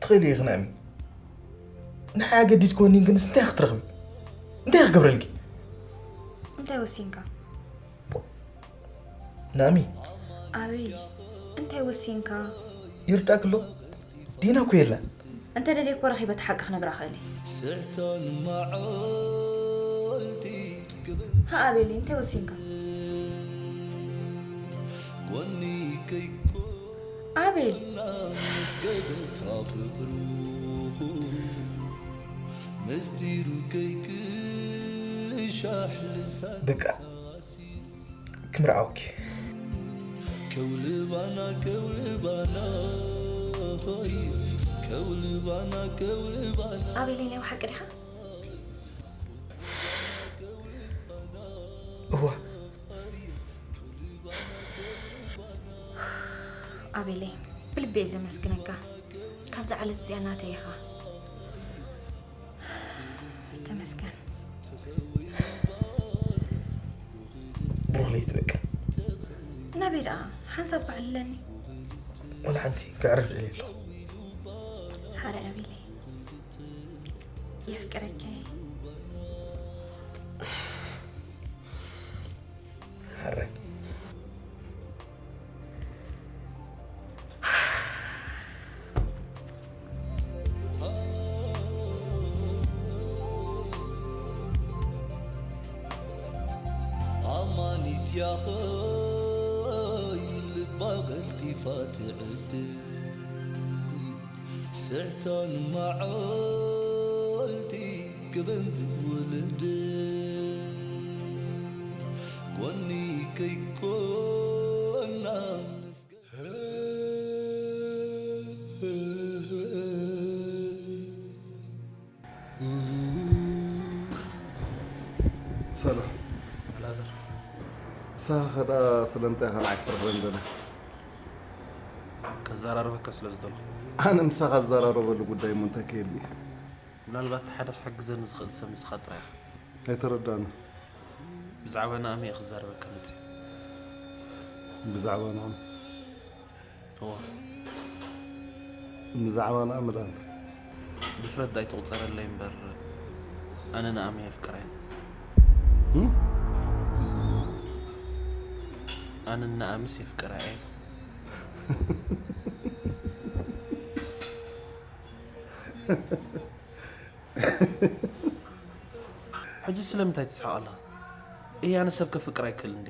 ትኽእሊ ኢኺ ናእሚ። ንዓይ ኣገዲድክወኒ ግን እንታይ ክትረኽቢ? እንታይ ክገብረልኪ? እንታይ ወሲንካ? ናእሚ። ኣቤል፣ እንታይ ወሲንካ? ይርዳእኪ ኣሎ? ዲና እኮ የላን። እንተ ደልየ እኮ ረኺበ እቲ ሓቂ ክነግራ እኽእል እየ። ስሕታን መዓልቲ ሃ ኣቤል፣ እንታይ ወሲንካ? ጎኒ ከይኮ ኣቤል። ምስ ገበታ ፍቕሩ ምስጢሩ ከይክሻሕ ልሳን በቃ፣ ክምርዓወኪ። ከውልባና፣ ከውልባና፣ ሆይ፣ ከውልባና፣ ከውልባና። ኣቤለይ፣ ናይ ብሓቂ ዲኻ? እዋ ኣቤለይ፣ ብልቢ እየ ዘመስግነካ። ካብዛ ዓለት እዚኣ ናተይ ኢኻ። ተመስገን። ብሩኽ ለይቲ በቃ። ናበይ ደኣ ሓንሳብ ባዕልለኒ። ወላ ሓንቲ ክዕርፍ ደልየ ኣለኹ። ሓራይ ኣቤለይ፣ የፍቅረካ እየ። ሓራይ ኣማኒት ያኸይ ልባ ቀልጢፋ ትዕድል ስሕታን መዓልቲ ክበን ዝውልድ ጎኒ ከይኮና ሰላም ኣልኣዛር። ንስኻ ከ ደኣ ስለምንታይ ኢኻ ንዓይ ክትረኽበኒ ደልያ? ከዘራርበካ ስለ ዝደለኹ። ኣነ ምሳኻ ዝዘራረበሉ ጉዳይ እሞ እንታይ ከየሉ እዩ? ምናልባት ሓደ ክሕግዘኒ ዝኽእል ሰብ ንስኻ ጥራይ ኢኻ። ኣይተረዳእን። ብዛዕባ ናእሚ እየ ክዛረበካ መፅእ። ብዛዕባ ናእሚ? እዋ ብዛዕባ ናእሚ ደኣ እንታይ? ድፍረት ዳይ ትቑፀረለይ እምበር ኣነ ናእሚ የፍቅራ እየ። እም? ኣነ ናእምስ የፍቅራ እየ። ሕጂ ስለምንታይ ትስሕቕ ኣለኻ? እህ ኣነ ሰብ ከፍቅር ኣይክእል እንዴ?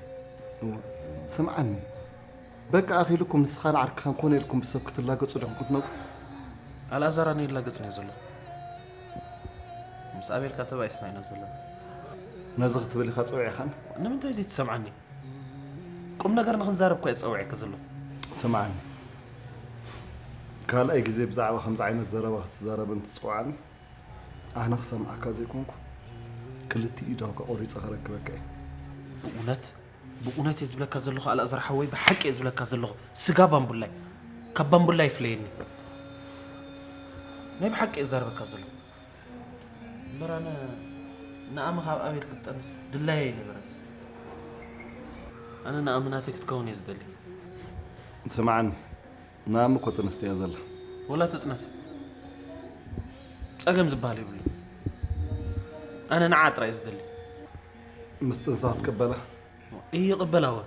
እዋ፣ ስምዓኒ በቃ ኣኺልኩም ንስኻን ዓርክኻን ኮነ ኢልኩም ብሰብ ክትላገጹ ዲኹም ክትነብሩ? ኣልኣዛር ኣነ ይላገጽን እየ ዘሎ። ምስ ኣቤልካ ተባኢስና ኢና ዘለና። ነዚ ክትብል ኢኻ ጸዊዕኻን? ንምንታይ ዘይትሰምዓኒ? ቁም ነገር ንኽንዛረብ እኳ እየ ጸዊዐካ ዘለኹ። ስምዓኒ ካልኣይ ግዜ ብዛዕባ ከምዚ ዓይነት ዘረባ ክትዛረብ እንትትጽውዓኒ ኣነ ክሰምዓካ ዘይኮንኩ ክልቲኡ ኢዳውካ ቆሪጸ ከረክበካ እየ። ብእውነት ብእውነት እየ ዝብለካ ዘለኹ ኣልኣዛር ሓወይ፣ ብሓቂ እየ ዝብለካ ዘለኹ። ስጋ ባምቡላይ ካብ ባምቡላይ ይፍለየኒ። ናይ ብሓቂ እየ ዝዛረበካ ዘለኹ። እምበር ኣነ ንኣሚ ካብ ኣቤል ክትጠንስ ድላየ ኣይነበረን። ኣነ ንኣሚ ናተይ ክትከውን እየ ዝደሊ። ስምዓኒ ንኣሚ እኮ ጥንስቲ እያ ዘላ። ወላ ትጥነስ ጸገም ዝበሃል የብሉን። ኣነ ንዓ ጥራይ እየ ዝደሊ። ምስ ጥንሳ ክትቅበላ? እይ ይቕበላወ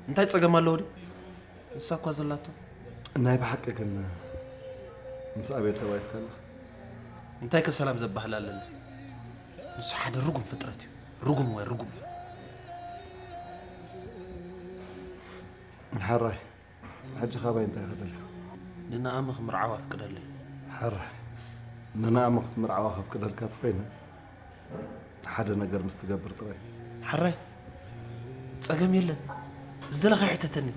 እንታይ ጸገም ኣለዎ ድዩ? ንሳ እኳ ዘላቶ። ናይ ብሓቂ ግን ምስ ኣቤል ተባኢስካ ኣለኻ? እንታይ ከ ሰላም ዘባህል ኣለኒ? ንሱ ሓደ ርጉም ፍጥረት እዩ። ርጉም ወይ ርጉም። ሕራይ ሕጂ ካባይ እንታይ ከደልካ? ንናኣሚ ክምርዓዋ ኣፍቅደለይ። ሕራይ ንናኣሚ ክትምርዓዋ ከፍቅደልካ ተኾይነ ሓደ ነገር ምስ ትገብር ጥራይ። ሕራይ ጸገም የለን። ዝደለኻ ይሕተተኒ።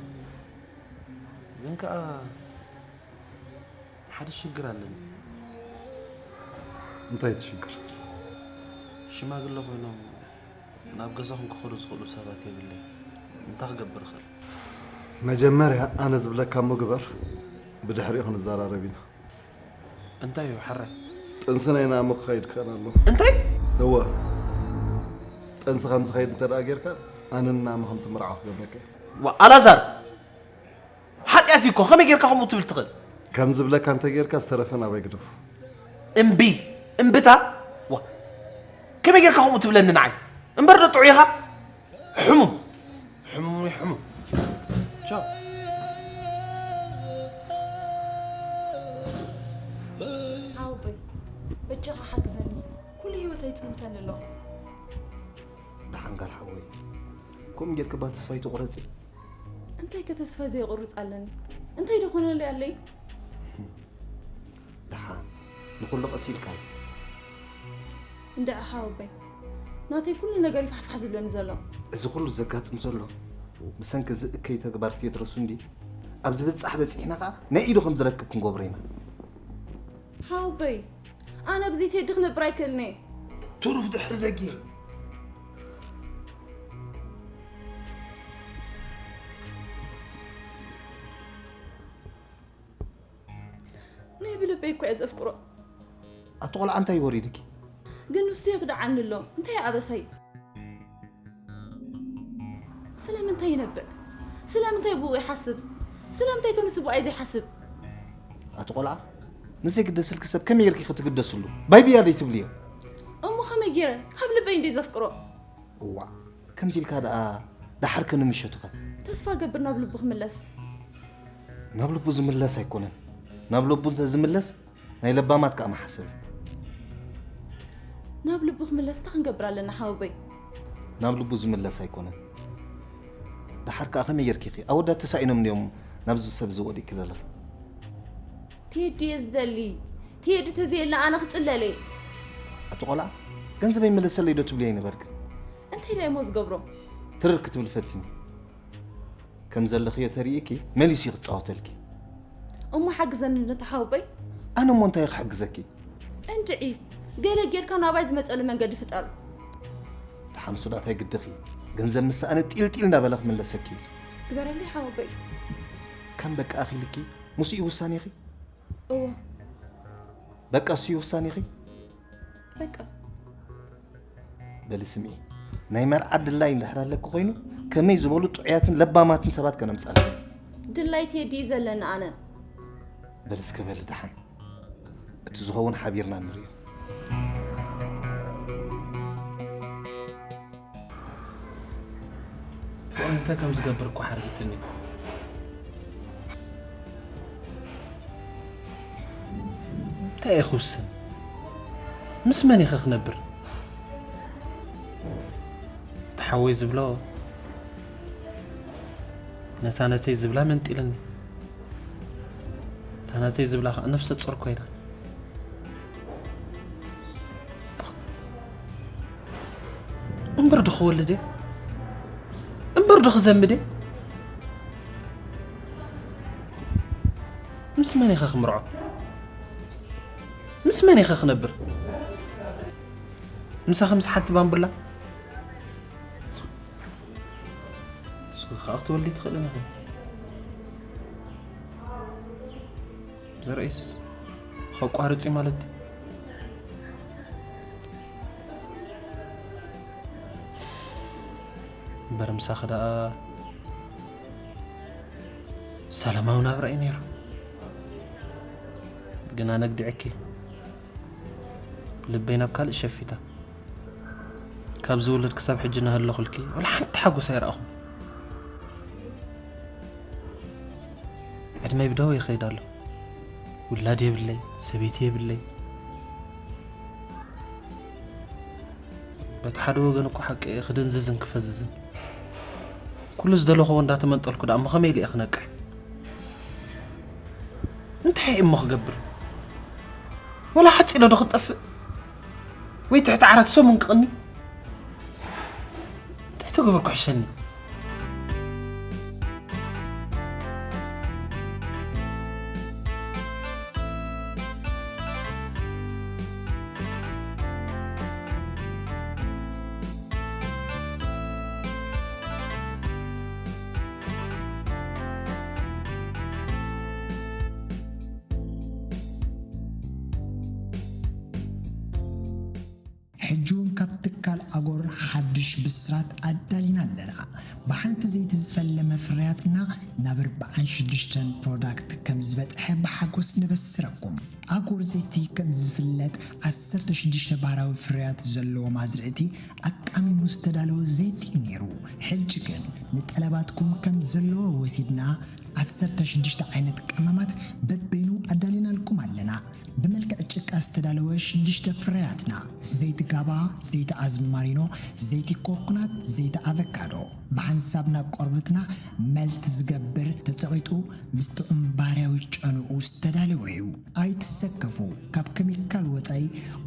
ግን ከኣ ሓደ ሽግር ኣለኒ። እንታይ ትሽግር? ሽማግለ ኮይኖም ናብ ገዛኹም ክኸዱ ዝኽእሉ ሰባት የብለይ። እንታይ ክገብር እኽእል? መጀመርያ ኣነ ዝብለካ እሞ ግበር፣ ብድሕሪኡ ክንዘራረብ ኢና። እንታይ እዩ ሕራይ? ጥንሲ ናይ ናእሚ ክኸይድ ክኽእል ኣለዎ። እንታይ? እወ፣ ጥንሲ ከም ዝኸይድ እንተ ደኣ ጌርካ ኣነ ንናእሚ ከም ትምርዓው ክገብረካ እየ። ዋ ኣላዛር! ሓጢኣት እዩ እኮ፣ ከመይ ጌርካ ከምኡ ትብል ትኽእል? ከም ዝብለካ እንተ ጌርካ ዝተረፈ ናባይ ግደፎ። እምቢ፣ እምብታ? ዋ፣ ከመይ ጌርካ ከምኡ ትብለኒ ንዓይ? እምበር ዶ ጥዑይ ኢኻ? ሕሙም፣ ሕሙም፣ ሕሙም። ቻው። ሓወቦይ፣ በጃኻ ሓግዘኒ። ኩሉ ህይወተይ ይጽንተኒ ኣሎ። ደሓን ጋል ሓወይ፣ ከምኡ ጌርኪ እባ ተስፋ ኣይትቑረጺ። እንታይ ከ ተስፋ ዘይቆርጽ ኣለኒ? እንታይ ዶ ኮነለይ ኣለይ? ደሓን፣ ንኹሉ ቀስ ኢልካ እዩ። እንድዒ ሓወቦይ፣ ናተይ ኩሉ ነገር እዩ ፋሕፋሕ ዝብለኒ ዘሎ። እዚ ኩሉ ዘጋጥም ዘሎ ብሰንኪ እዚ እከይ ተግባር ቴድሮስ እንዲ። ኣብ ዝበጻሕ በጺሕና ኸኣ ናይ ኢዱ ከም ዝረክብ ክንገብሮ ኢና። ሓወቦይ፣ ኣነ ብዘይ ቴዲ ክነብር ኣይክእልን እየ። ትሩፍ ድሕሪ ደጊም። በይ እኮ እየ ዘፍቅሮ። ኣቲ ቆልዓ እንታይ ወሪድኪ? ግን ንሱ የግድዓኒ ኣሎ። እንታይ ኣበሳይ? ስለምንታይ ይነብዕ? ስለምንታይ ብኡ ይሓስብ? ስለምንታይ ከም ስቡኣይ ዘይሓስብ? ኣቲ ቆልዓ ንዘይግደስልኪ ሰብ ከመይ ጌርኪ ክትግደስሉ? ባይ ብያ ደይ ትብልዮ? እሞ ከመይ ገይረ? ካብ ልበይ እንደ ዘፍቅሮ። እዋ ከምዚ ኢልካ ደኣ ደሓር ከ ንምሸቱኸ? ተስፋ ገብር ናብ ልቡ ክምለስ። ናብ ልቡ ዝምለስ ኣይኮነን። ናብ ልቡ እንተዝምለስ ናይ ለባማት ከኣ መሓሰብ እዩ። ናብ ልቡ ክምለስ እንታይ ክንገብር ኣለና ሓወቦይ? ናብ ልቡ ዝምለስ ኣይኮነን። ደሓር ከኣ ከመይ ጌርኪ ኢኺ? ኣወዳት ተሳኢኖም እንድዮም ናብዚ ሰብ እዚ ወዲቅኪ ዘለኺ። ቴዲ እየ ዝደሊ። ቴዲ ተዘየለ ኣነ ክጽለለ እየ። ኣቲ ቆልዓ ገንዘበይ መለሰለይ ዶ ትብልዮ ኣይነበርክን? እንታይ ደኣ እሞ ዝገብሮ? ትርር ክትብል ፈትኒ። ከም ዘለኽዮ ተሪእኪ መሊሱ እዩ ክጻወተልኪ። እሞ ሓግዘኒ ነቲ ሓወቦይ። ኣነ እሞ እንታይ ክሕግዘኪ? እንድዒ ገለ ጌርካ ናባይ ዝመጸሉ መንገዲ ፍጠር። ተሓምሱ ዳታይ ግድኺ ገንዘብ ምስ ሰኣነ ጢልጢል እንዳበለ ክምለሰኪ እዩ። ግበረለይ ሓወቦይ። ከም በቃ ኣኺልኪ ምስኡ እዩ ውሳኔኺ? እወ። በቃ እሱ እዩ ውሳኔኺ? በቃ። በሊ ስምዒ፣ ናይ መርዓ ድላይ እንድሕር ኣለኪ ኮይኑ ከመይ ዝበሉ ጥዑያትን ለባማትን ሰባት ከነምጻልኪ። ድላይ ቴዲ እዩ ዘለኒ ኣነ። በሊ እስከ በሊ ደሓን እቲ ዝኸውን ሓቢርና ንርእዮ። ፍቕሪ እንታይ ከም ዝገብር እኮ ሓርቢትኒ። እንታይ እየ ክውስን? ምስ መን ኢኸ ክነብር? እቲ ሓወይ ዝብሎ ነታ ነተይ ዝብላ መንጢልኒ። እታ ነተይ ዝብላ ኸዓ ነፍሰ ጾር ኮይና። እምበር ዶ ክወልድ እየ? እምበር ዶ ክዘምድ እየ? ምስ መን ኢኸ ክምርዖ? ምስ መን ኢኸ ክነብር? ምሳኺ ምስ ሓንቲ ባምቡላ? ንስኺ ኸዓ ክትወልዲ ትኽእልን ኢኺ። ዘርእስ ከቋርጽ እዩ ማለት ድዩ? እምበር ምሳኺ ደኣ ሰላማዊ ናብራ እዩ ነይሩ። ግን ኣነ ኣግዲዐኪ። ልበይ ናብ ካልእ ሸፊታ። ካብ ዝውለድ ክሳብ ሕጂ እናሃለኹልኪ ዋላ ሓንቲ ሓጎስ ኣይረኣኹን። ዕድመይ ብደው ይኸይድ ኣሎ። ውላድ የብለይ፣ ሰበይቲ የብለይ። በቲ ሓደ ወገን እኮ ሓቂ እየ፣ ክድንዝዝን ክፈዝዝን። ኩሉ ዝደለኽዎ እንዳተመንጠልኩ ደኣ እሞ ከመይ ኢለ እየ ክነቅሕ? እንታይ እየ እሞ ክገብር? ወላ ሓጺለ ዶ ክጠፍእ? ወይ ትሕቲ ዓራት ሰሙን ክቕኒ? እንታይ ተገበርኩ ሕሸኒ? ሕጂ እውን ካብ ትካል ኣጎር ሓድሽ ብስራት ኣዳሊና ኣለና። ብሓንቲ ዘይቲ ዝፈለመ ፍርያትና ናብ ኣርብዓን ሽዱሽተን ፕሮዳክት ከም ዝበጽሐ ብሓጎስ ነበስረኩም። ኣጎር ዘይቲ ከም ዝፍለጥ ዓሰርተ ሽዱሽተ ባህራዊ ፍርያት ዘለዎ ማዝርእቲ ኣቃሚሙ ዝተዳለወ ዘይቲ እዩ ነይሩ። ሕጂ ግን ንጠለባትኩም ከም ዘለዎ ወሲድና ዓሰርተ ሽዱሽተ ዓይነት ቀመማት በበይኑ ኣዳሊናልኩም ኣለና። ብመልክዕ ጭቃ ዝተዳለወ ሽዱሽተ ፍርያትና፣ ዘይቲ ጋባ፣ ዘይቲ ኣዝማሪኖ፣ ዘይቲ ኮኮናት፣ ዘይቲ ኣቨካዶ፣ ብሓንሳብ ናብ ቆርበትና መልት ዝገብር፣ ተጸቒጡ ምስ ጥዑም ባርያዊ ጨንኡ ዝተዳለወ እዩ። ኣይትሰከፉ፣ ካብ ኬሚካል ወጻኢ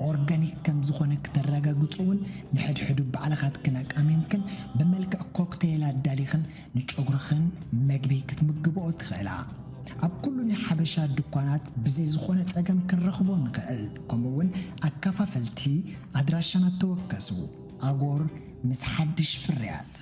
ኦርጋኒክ ከም ዝኾነ ክተረጋግጹ እውን ንሕድሕዱ ባዕልኻትክን ኣቃሚምክን ብመልክዕ ኮክቴል ኣዳሊኽን ንጨጉርኽን መግቢ ክትምግብኦ ትኽእላ። ኣብ ኩሉ ናይ ሓበሻ ድኳናት ብዘይ ዝኾነ ጸገም ክንረኽቦ ንኽእል። ከምኡ እውን ኣከፋፈልቲ ኣድራሻና ተወከሱ። ኣጎር ምስ ሓድሽ ፍርያት።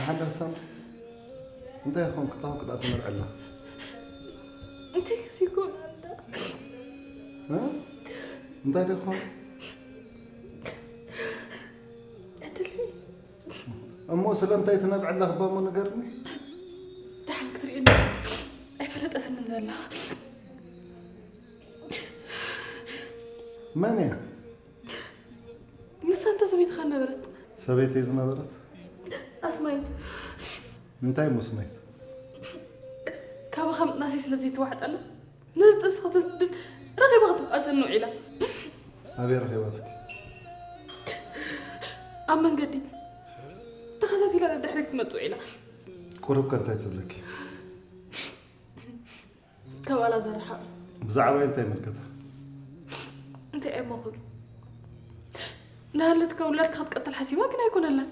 ሓንዳ ሳም እንታይ ይኾን ክታው ክዳ ትመርዐላ? እንታይ ከሲኩ ኣንዳ እ? እንታይ ደኾን? ዕድል እሞ ስለምንታይ ትነብዐላ ክባሞ ንገርኒ? ደሓን ክትርእየኒ ኣይፈለጠትንን ዘላ። መን እያ? ንሳ እንተ ሰበይትኻ ነበረት። ሰበይተይ ዝነበረት? ኣስማይት እንታይ እሞ ኣስማይት? ካባኻ ምጥናሰይ ስለ ዘይተዋሕጠላ ነዚ ጥንሲ ከተስድድ ረኺባ ክትብኣሰኒ ውዒላ። ኣበይ ረኺባትኪ? ኣብ መንገዲ ተኸታቲላ ደድሕሪ ክትመጽእ ውዒላ። ቁሩብ ከ እንታይ ትብለኪ? ካብ ኣላዛር ርሓቕ። ብዛዕባይ እንታይ ይምልከታ? እንታይ እሞ ኩሉ ንሃለትካ ውላድካ ክትቀትል ሓሲባ ግን ኣይኮነላን።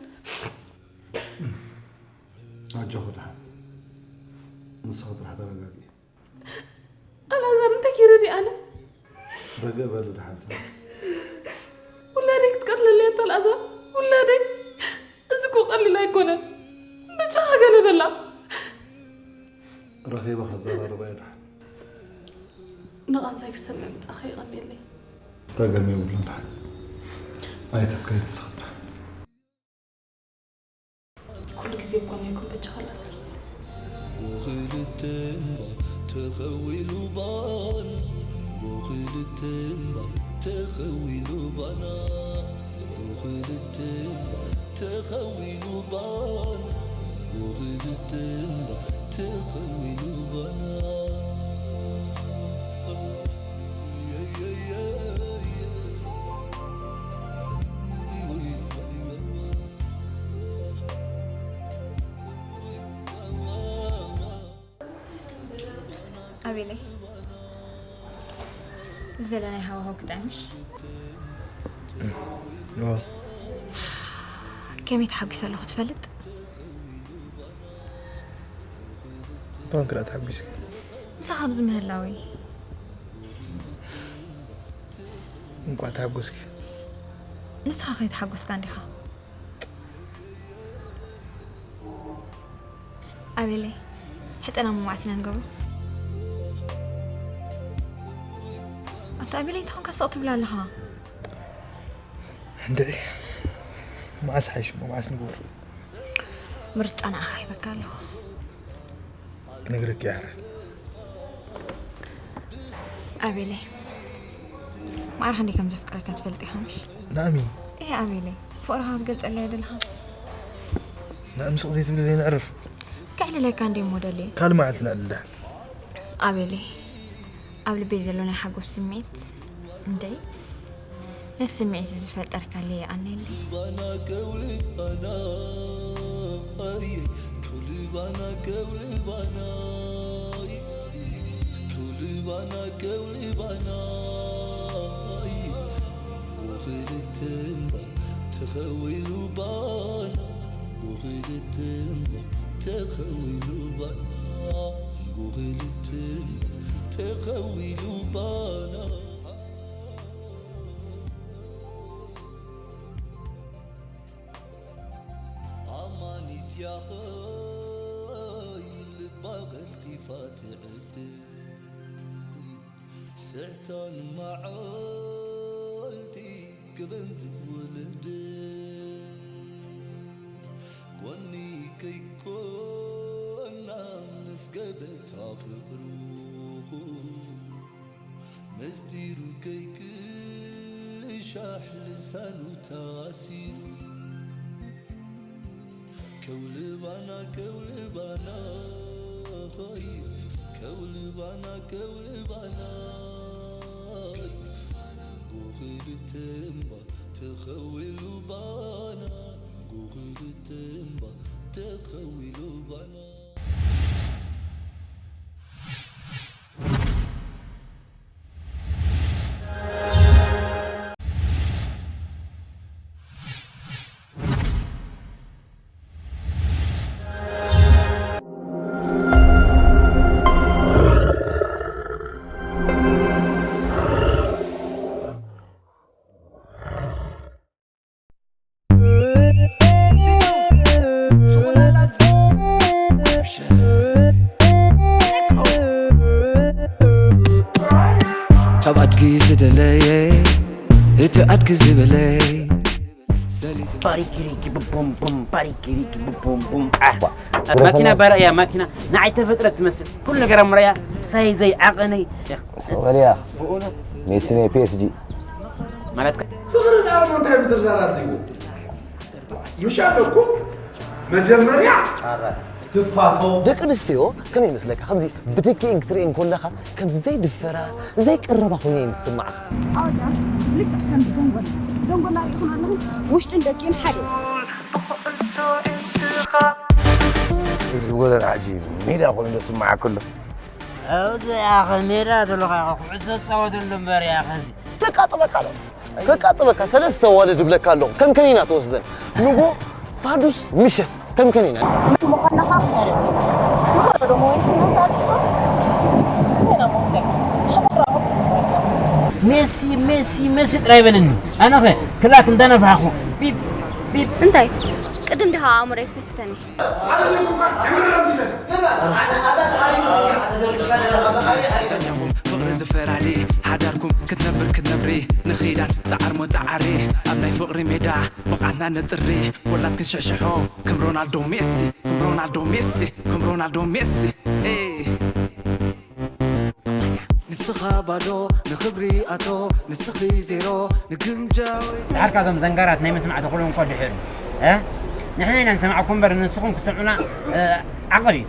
ኣጆኺ ደሓን ንስኺ ጥራሕ ተረጋግኢ። ኣላዛር እንታይ ገይረ ድየ ኣነ? ረግእ በሊ ደሓን ሰብ። ውላደይ ክትቀትለለይ ኣታ ኣላዛር ውላደይ። እዚ እኮ ቀሊል ኣይኮነን። ብቻኻ ገለ በላ። ረኺበ ከዘራርባ እየ ደሓን። ንቓንሳይ ክሰምዕ ምጻኻ የቐንየለይ። ጸገም የብሉን ደሓን። ኣይትብከይ ንስኺ ደሓን። ኩሉ ግዜ እኮ ናይ ኮምበጃ ኸላሰር ጎኽልተ እምባ ተኸዊሉ ባና ጎኽልተ እምባ ተኸዊሉ ባና ጎኽልተ እምባ ተኸዊሉ ባና ጎኽልተ እምባ ተኸዊሉ ባና ኣቤለይ፣ እዚ ዘለናይ ሃዋህው ክጥዕምሽ? እዎ። ከመይ ተሓጒሰ ኣለኹ ትፈልጥ? እንኳን ክዳ ተሓጒስኪ። ምሳኻ ኣብዚ ምህላወይ። እንኳን ተሓጎስኪ። ንስኻ ከይተሓጎስካ እንዲኻ። ኣቤለይ፣ ሕጸና መማዕስ ኢና ንገብሮ። ኣታ ኣቤለይ፣ እንታይ ኾንካ ስቕ ትብል ኣለኻ? እንድዒ፣ መዓስ ሓይሽ እሞ፣ መዓስ ንገብሮ? ምርጫ ንዓኻ ሂበካ ኣለኹ። ክነግረኪ ይሓርል። ኣቤለይ፣ ማዕረ ክንደይ ከም ዘፍቅረካ ትፈልጥ ኢኻ ምሽ? ንኣሚ? እየ ኣቤለይ፣ ፍቕርኻ ክትገልጸለይ ኣይደለኻ? ንኣሚ ስቕ ዘይትብሊ ዘይነዕርፍ? ከዕልለካ እንደ ሞደል እየ። ካልእ መዓልቲ ንዕልል ደሓን። ኣቤለይ፣ ኣብ ልበይ ዘሎ ናይ ሓጎስ ስምዒት እንደይ ነዚ ስምዒት እዚ ዝፈጠርካለይ የቐንየለይ። ባና ከውሊ ባና ኣየ ከውሊ ባና ከውሊ ባና ከውሊ ባና ከውሊ ባና ኣየ ጎኽልተ እምባ ተኸዊሉ ባና ጎኽልተ እምባ ተኸዊሉ ባና ጎኽልተ እምባ ተኸዊሉ ባና ኣማኒት ያኸይ ልባ ቀልጢፋ ትዕድል ስሕታን መዓልቲ ክበን ዝወለደ ጎኒ ከይኮና ምስ ገበታ ፍቕሩ ምስጢሩ ከይክሻሕ ልሳኑ ታሲሩ ከውልባና ከውልባና ኾይ ከውልባና ከውልባና ጎኽልተ እምባ ተኸዊሉ ባና ጎኽልተ እምባ ተኸዊሉ ባና ኪሪኪ ቡም ቡም፣ ባሪ ኪሪኪ ቡም ቡም። ኣህ፣ ባ-፣ መኪና ባራ እያ፣ መኪና ንዓይ ተፈጥረት ትመስል። ኩሉ ነገር ኣምራ እያ፣ ሳይዘይ፣ ዓቐነይ። ሰው በል እያ። ብእውነት። ሜሲ ናይ ፒ ኤስ ጂ። ማለት ከ- ፍቕሪ ደኣ እሞ እንታይ ምዝርዛር ኣድልይዎ? ምሽ ኣለኩም መጀመርያ ትፋተው። ደቂ ኣንስትዮ ከመይ ይመስለካ? ከምዚ ብደቂኤን ክትርእየን ከለኻ ከምዚ ዘይድፈራ፣ ዘይቅረባ ኮይነን ይስምዓኻ። ኣወዳት ልክዕ ከምዚ ደንጎላ። ደንጎላ ርኢኹም ኣለኹም? ውሽጥን ደቂኤን ሓደ እዩ። እዚ ወለድ ዓጂ ሜዳ ኮይኑ ዝስምዓካ ኣሎ። ኣብዚ ኣኸ ሜዳ ዘለኻ ኢኻ ኩዕሶ ትጻወተሉ እምበር ኢኻ እዚ። ከቃጥበካ ኣለኹ። ከቃጥበካ ሰለስተ ዋልድ እብለካ ኣለኹ። ከም ከኒና ትወስደን። ንጎ ፋዱስ ምሸት ከም ከኒና። ምዃንኻ ክዛረብ። ንጎ ደሞ ወይ ፋዱስ እኮ። ሜሲ፣ ሜሲ፣ ሜሲ ጥራይ በለኒ። ኣነኸ ክላክ እንዳነፋሕኹ ቢፕ፣ ቢፕ። እንታይ? ቅድም ዲኻ ኣእምሮይ ክተስተኒ? ፍቕሪ ዝፈራዲ ሓዳርኩም ክትነብር ክትነብሪ ንኺዳን ጻዓር ሞ ጻዓሪ ኣብ ናይ ፍቕሪ ሜዳ ብቕዓትና ነጥሪ ወላድ ክንሽሕሽሖ ከም ሮናልዶ ሜሲ ከም ሮናልዶ ሜሲ ከም ሮናልዶ ሜሲ ኤይ። ንስኻ ባዶ ንኽብሪ ኣቶ ንስኺ ዜሮ ንግምጃዊ ድሓር ካብዞም ዘንጋራት ናይ ምስማዕ ተኽእሎ እንኳ ድሕር እ ንሕና ኢና ንሰማዕኩም እምበር ንስኹም ክሰምዑና እ ዓቕል እዩ።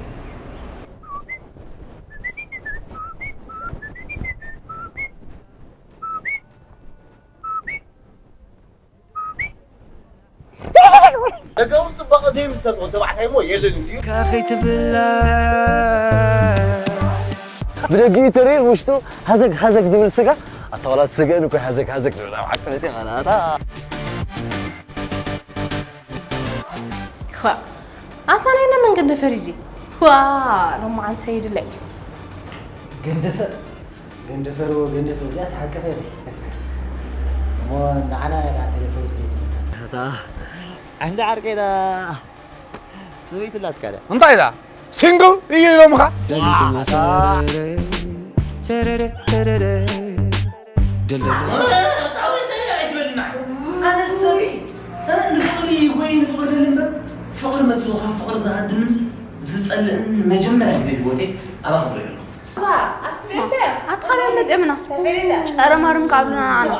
ደጋዊ ጽባቐ ዘይምሰጦ ተባዕታይ እሞ የለን እንድዩ። ካኸይ ትብላ ብደጊኡ ተርኢ ውሽጡ ሃዘግ ሃዘግ ዝብል ስጋ ኣታ ዋላ ትስገእን እኮ ሃዘግ ሃዘግ ዝብል ኣብ ዓቅነት ኢኻ ናታ። ዋ ኣታ ናይ ነመን ገንደፈር እዚ ዋ ሎማዓንቲ ሰይድለይ ገንደፈር ገንደፈር ወ ገንደፈር እዚኣ ሰሓቂ ኸይደ እሞ ንዓና ኢኻ ቴሌፎን ዘይትምልከት ኣታ ዓንዲ ዓርከይና ሰበይቲ ኣላትካ ድያ እንታይ እዛ ሲንግል እዩ ኢሎምኻ ሰበይቲ ወ ሰረረ ሰረረ ሰረረ ደልደል ኣነ ሰብ ንፍቕሪ ወይ ንፍቕሪ ደሊ እምበር ፍቕሪ መፂኡ ካብ ፍቕሪ ዝሃድምን ዝፀልእን መጀመርያ ግዜ ህይወተይ ኣባኻ ንሪኦ ኣለኹ ኣትኻብያ መፂኦምና ጨረማርም ካብሉና ንዓና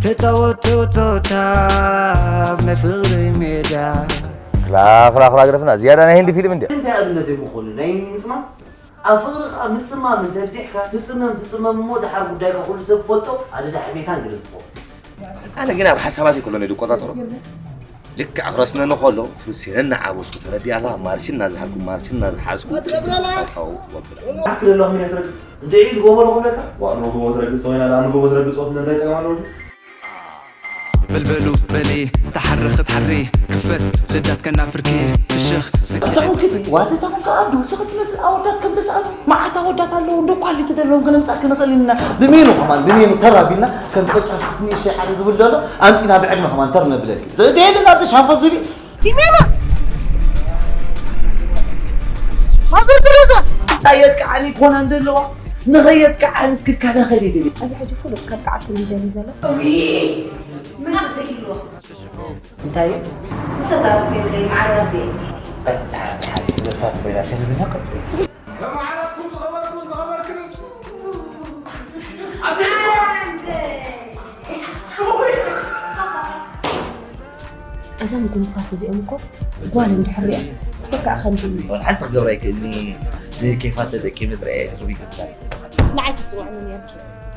ተፃወቱ ቶታ ኣብ ናይ ፍቕሪ ሜዳ ክላኽላኽላ ግደፍና ዝያዳ ናይ ህንዲ ፊልም እንድያ እንታይ ኣብነት ኣይምኾኑ ናይ ምፅማም ኣብ ፍቕሪ ከዓ ምፅማም እንተብዚሕካ ትፅመም ትፅመም እሞ ደሓር ጉዳይካ ኩሉ ሰብ ክፈልጦ ኣደዳ ሕሜታን ግድን ትኸውን ኣነ ግን ኣብ ሓሳባተይ ከሎ ናይ ዝቆጻጸሮ ልክዕ ክረስነኒ ከሎ ፍሩሴን እናዓበስኩ ተረዲኣኻ ማርሽን እናዝሓልኩ ማርሽን እናዝሓዝኩ ኣታው ወብላ ኣክል ኣለኹም ኢለ ትረግጽ እንድዒ ዝጎበሮ ክብለካ ዋእ ንጎቦ ትረግጽ ተወይና ደኣ ንጎቦ ትረግጽ ወትለ እንታይ ጸገም ኣለዎ ድዩ በልበሉ በሊ ተሓሪ ክትሓሪ ክፈት ልዳት ከናፍርኪ ፍሽኽ ስኪ ተታኹም ክትይ ዋተታኹም ከኣ ኣዱ ስኽት ትመስል ኣወዳት ከም ተስኣሉ መዓት ኣወዳት ኣለዉ እንዶ ኳሊቲ ደለዎም ከነምጻልኪ ንኽእል ኢና ብሜኑ ከማን ብሜኑ ተራቢልና ከም ተጫፍት ንእሽተይ ሓደ ዝብል ዘሎ ኣምጺና ብዕድመ ከማን ተር ነብለኪ ትእደየልና ተሻፎ ዝቢ ዲሜማ ማዘር ተረዛ ኣየት ከዓኒ ኮና እንደለዋ ንኸየት ከዓኒ እስክከላኸል ይደሊ እዚ ሕጂ ፍሉጥ ከብቅዓኩም ይደሊ ዘሎ እንታይ እዩ? ዝተዛረብኩ የብለይ፣ ማዕረ ራዚ እየ። ቀጥታ ሓንቲ ስለ እሳት ኮይና ሸሚምና ቀጽልቲ። ተማዕራርኩም ዝኸበርኩን ዝኸበርክን። እዞም ጉንፋት እዚኦም እኮ ጓል እንድሕር ሪኣ በቃ ከምዚ እዩ። ሓንቲ ክገብራ ኣይክእልኒ ንኬፋት ተጠቂመ ጥራይ እየ ርቢት ንዓይ ክትፅውዕኒ ነርኪ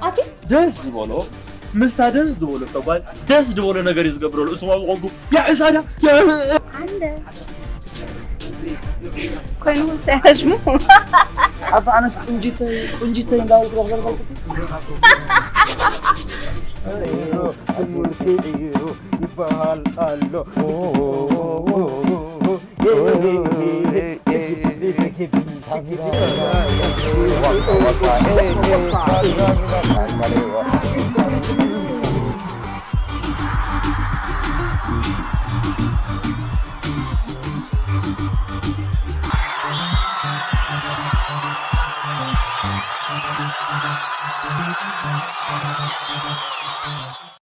ኣቲ ደስ ዝበሎ ምስታ ደስ ዝበሎ ተጓል ደስ ዝበሎ ነገር እዩ ዝገብረሉ እሱም ኣብቆጉ ያዕሳዳ ኮይኑ ሳያሽሙ ኣታ ኣነስ ቁንጂተይ ቁንጂተይ እንዳበልኩ ዶ ክዘርበልኩ ይበሃል ኣሎ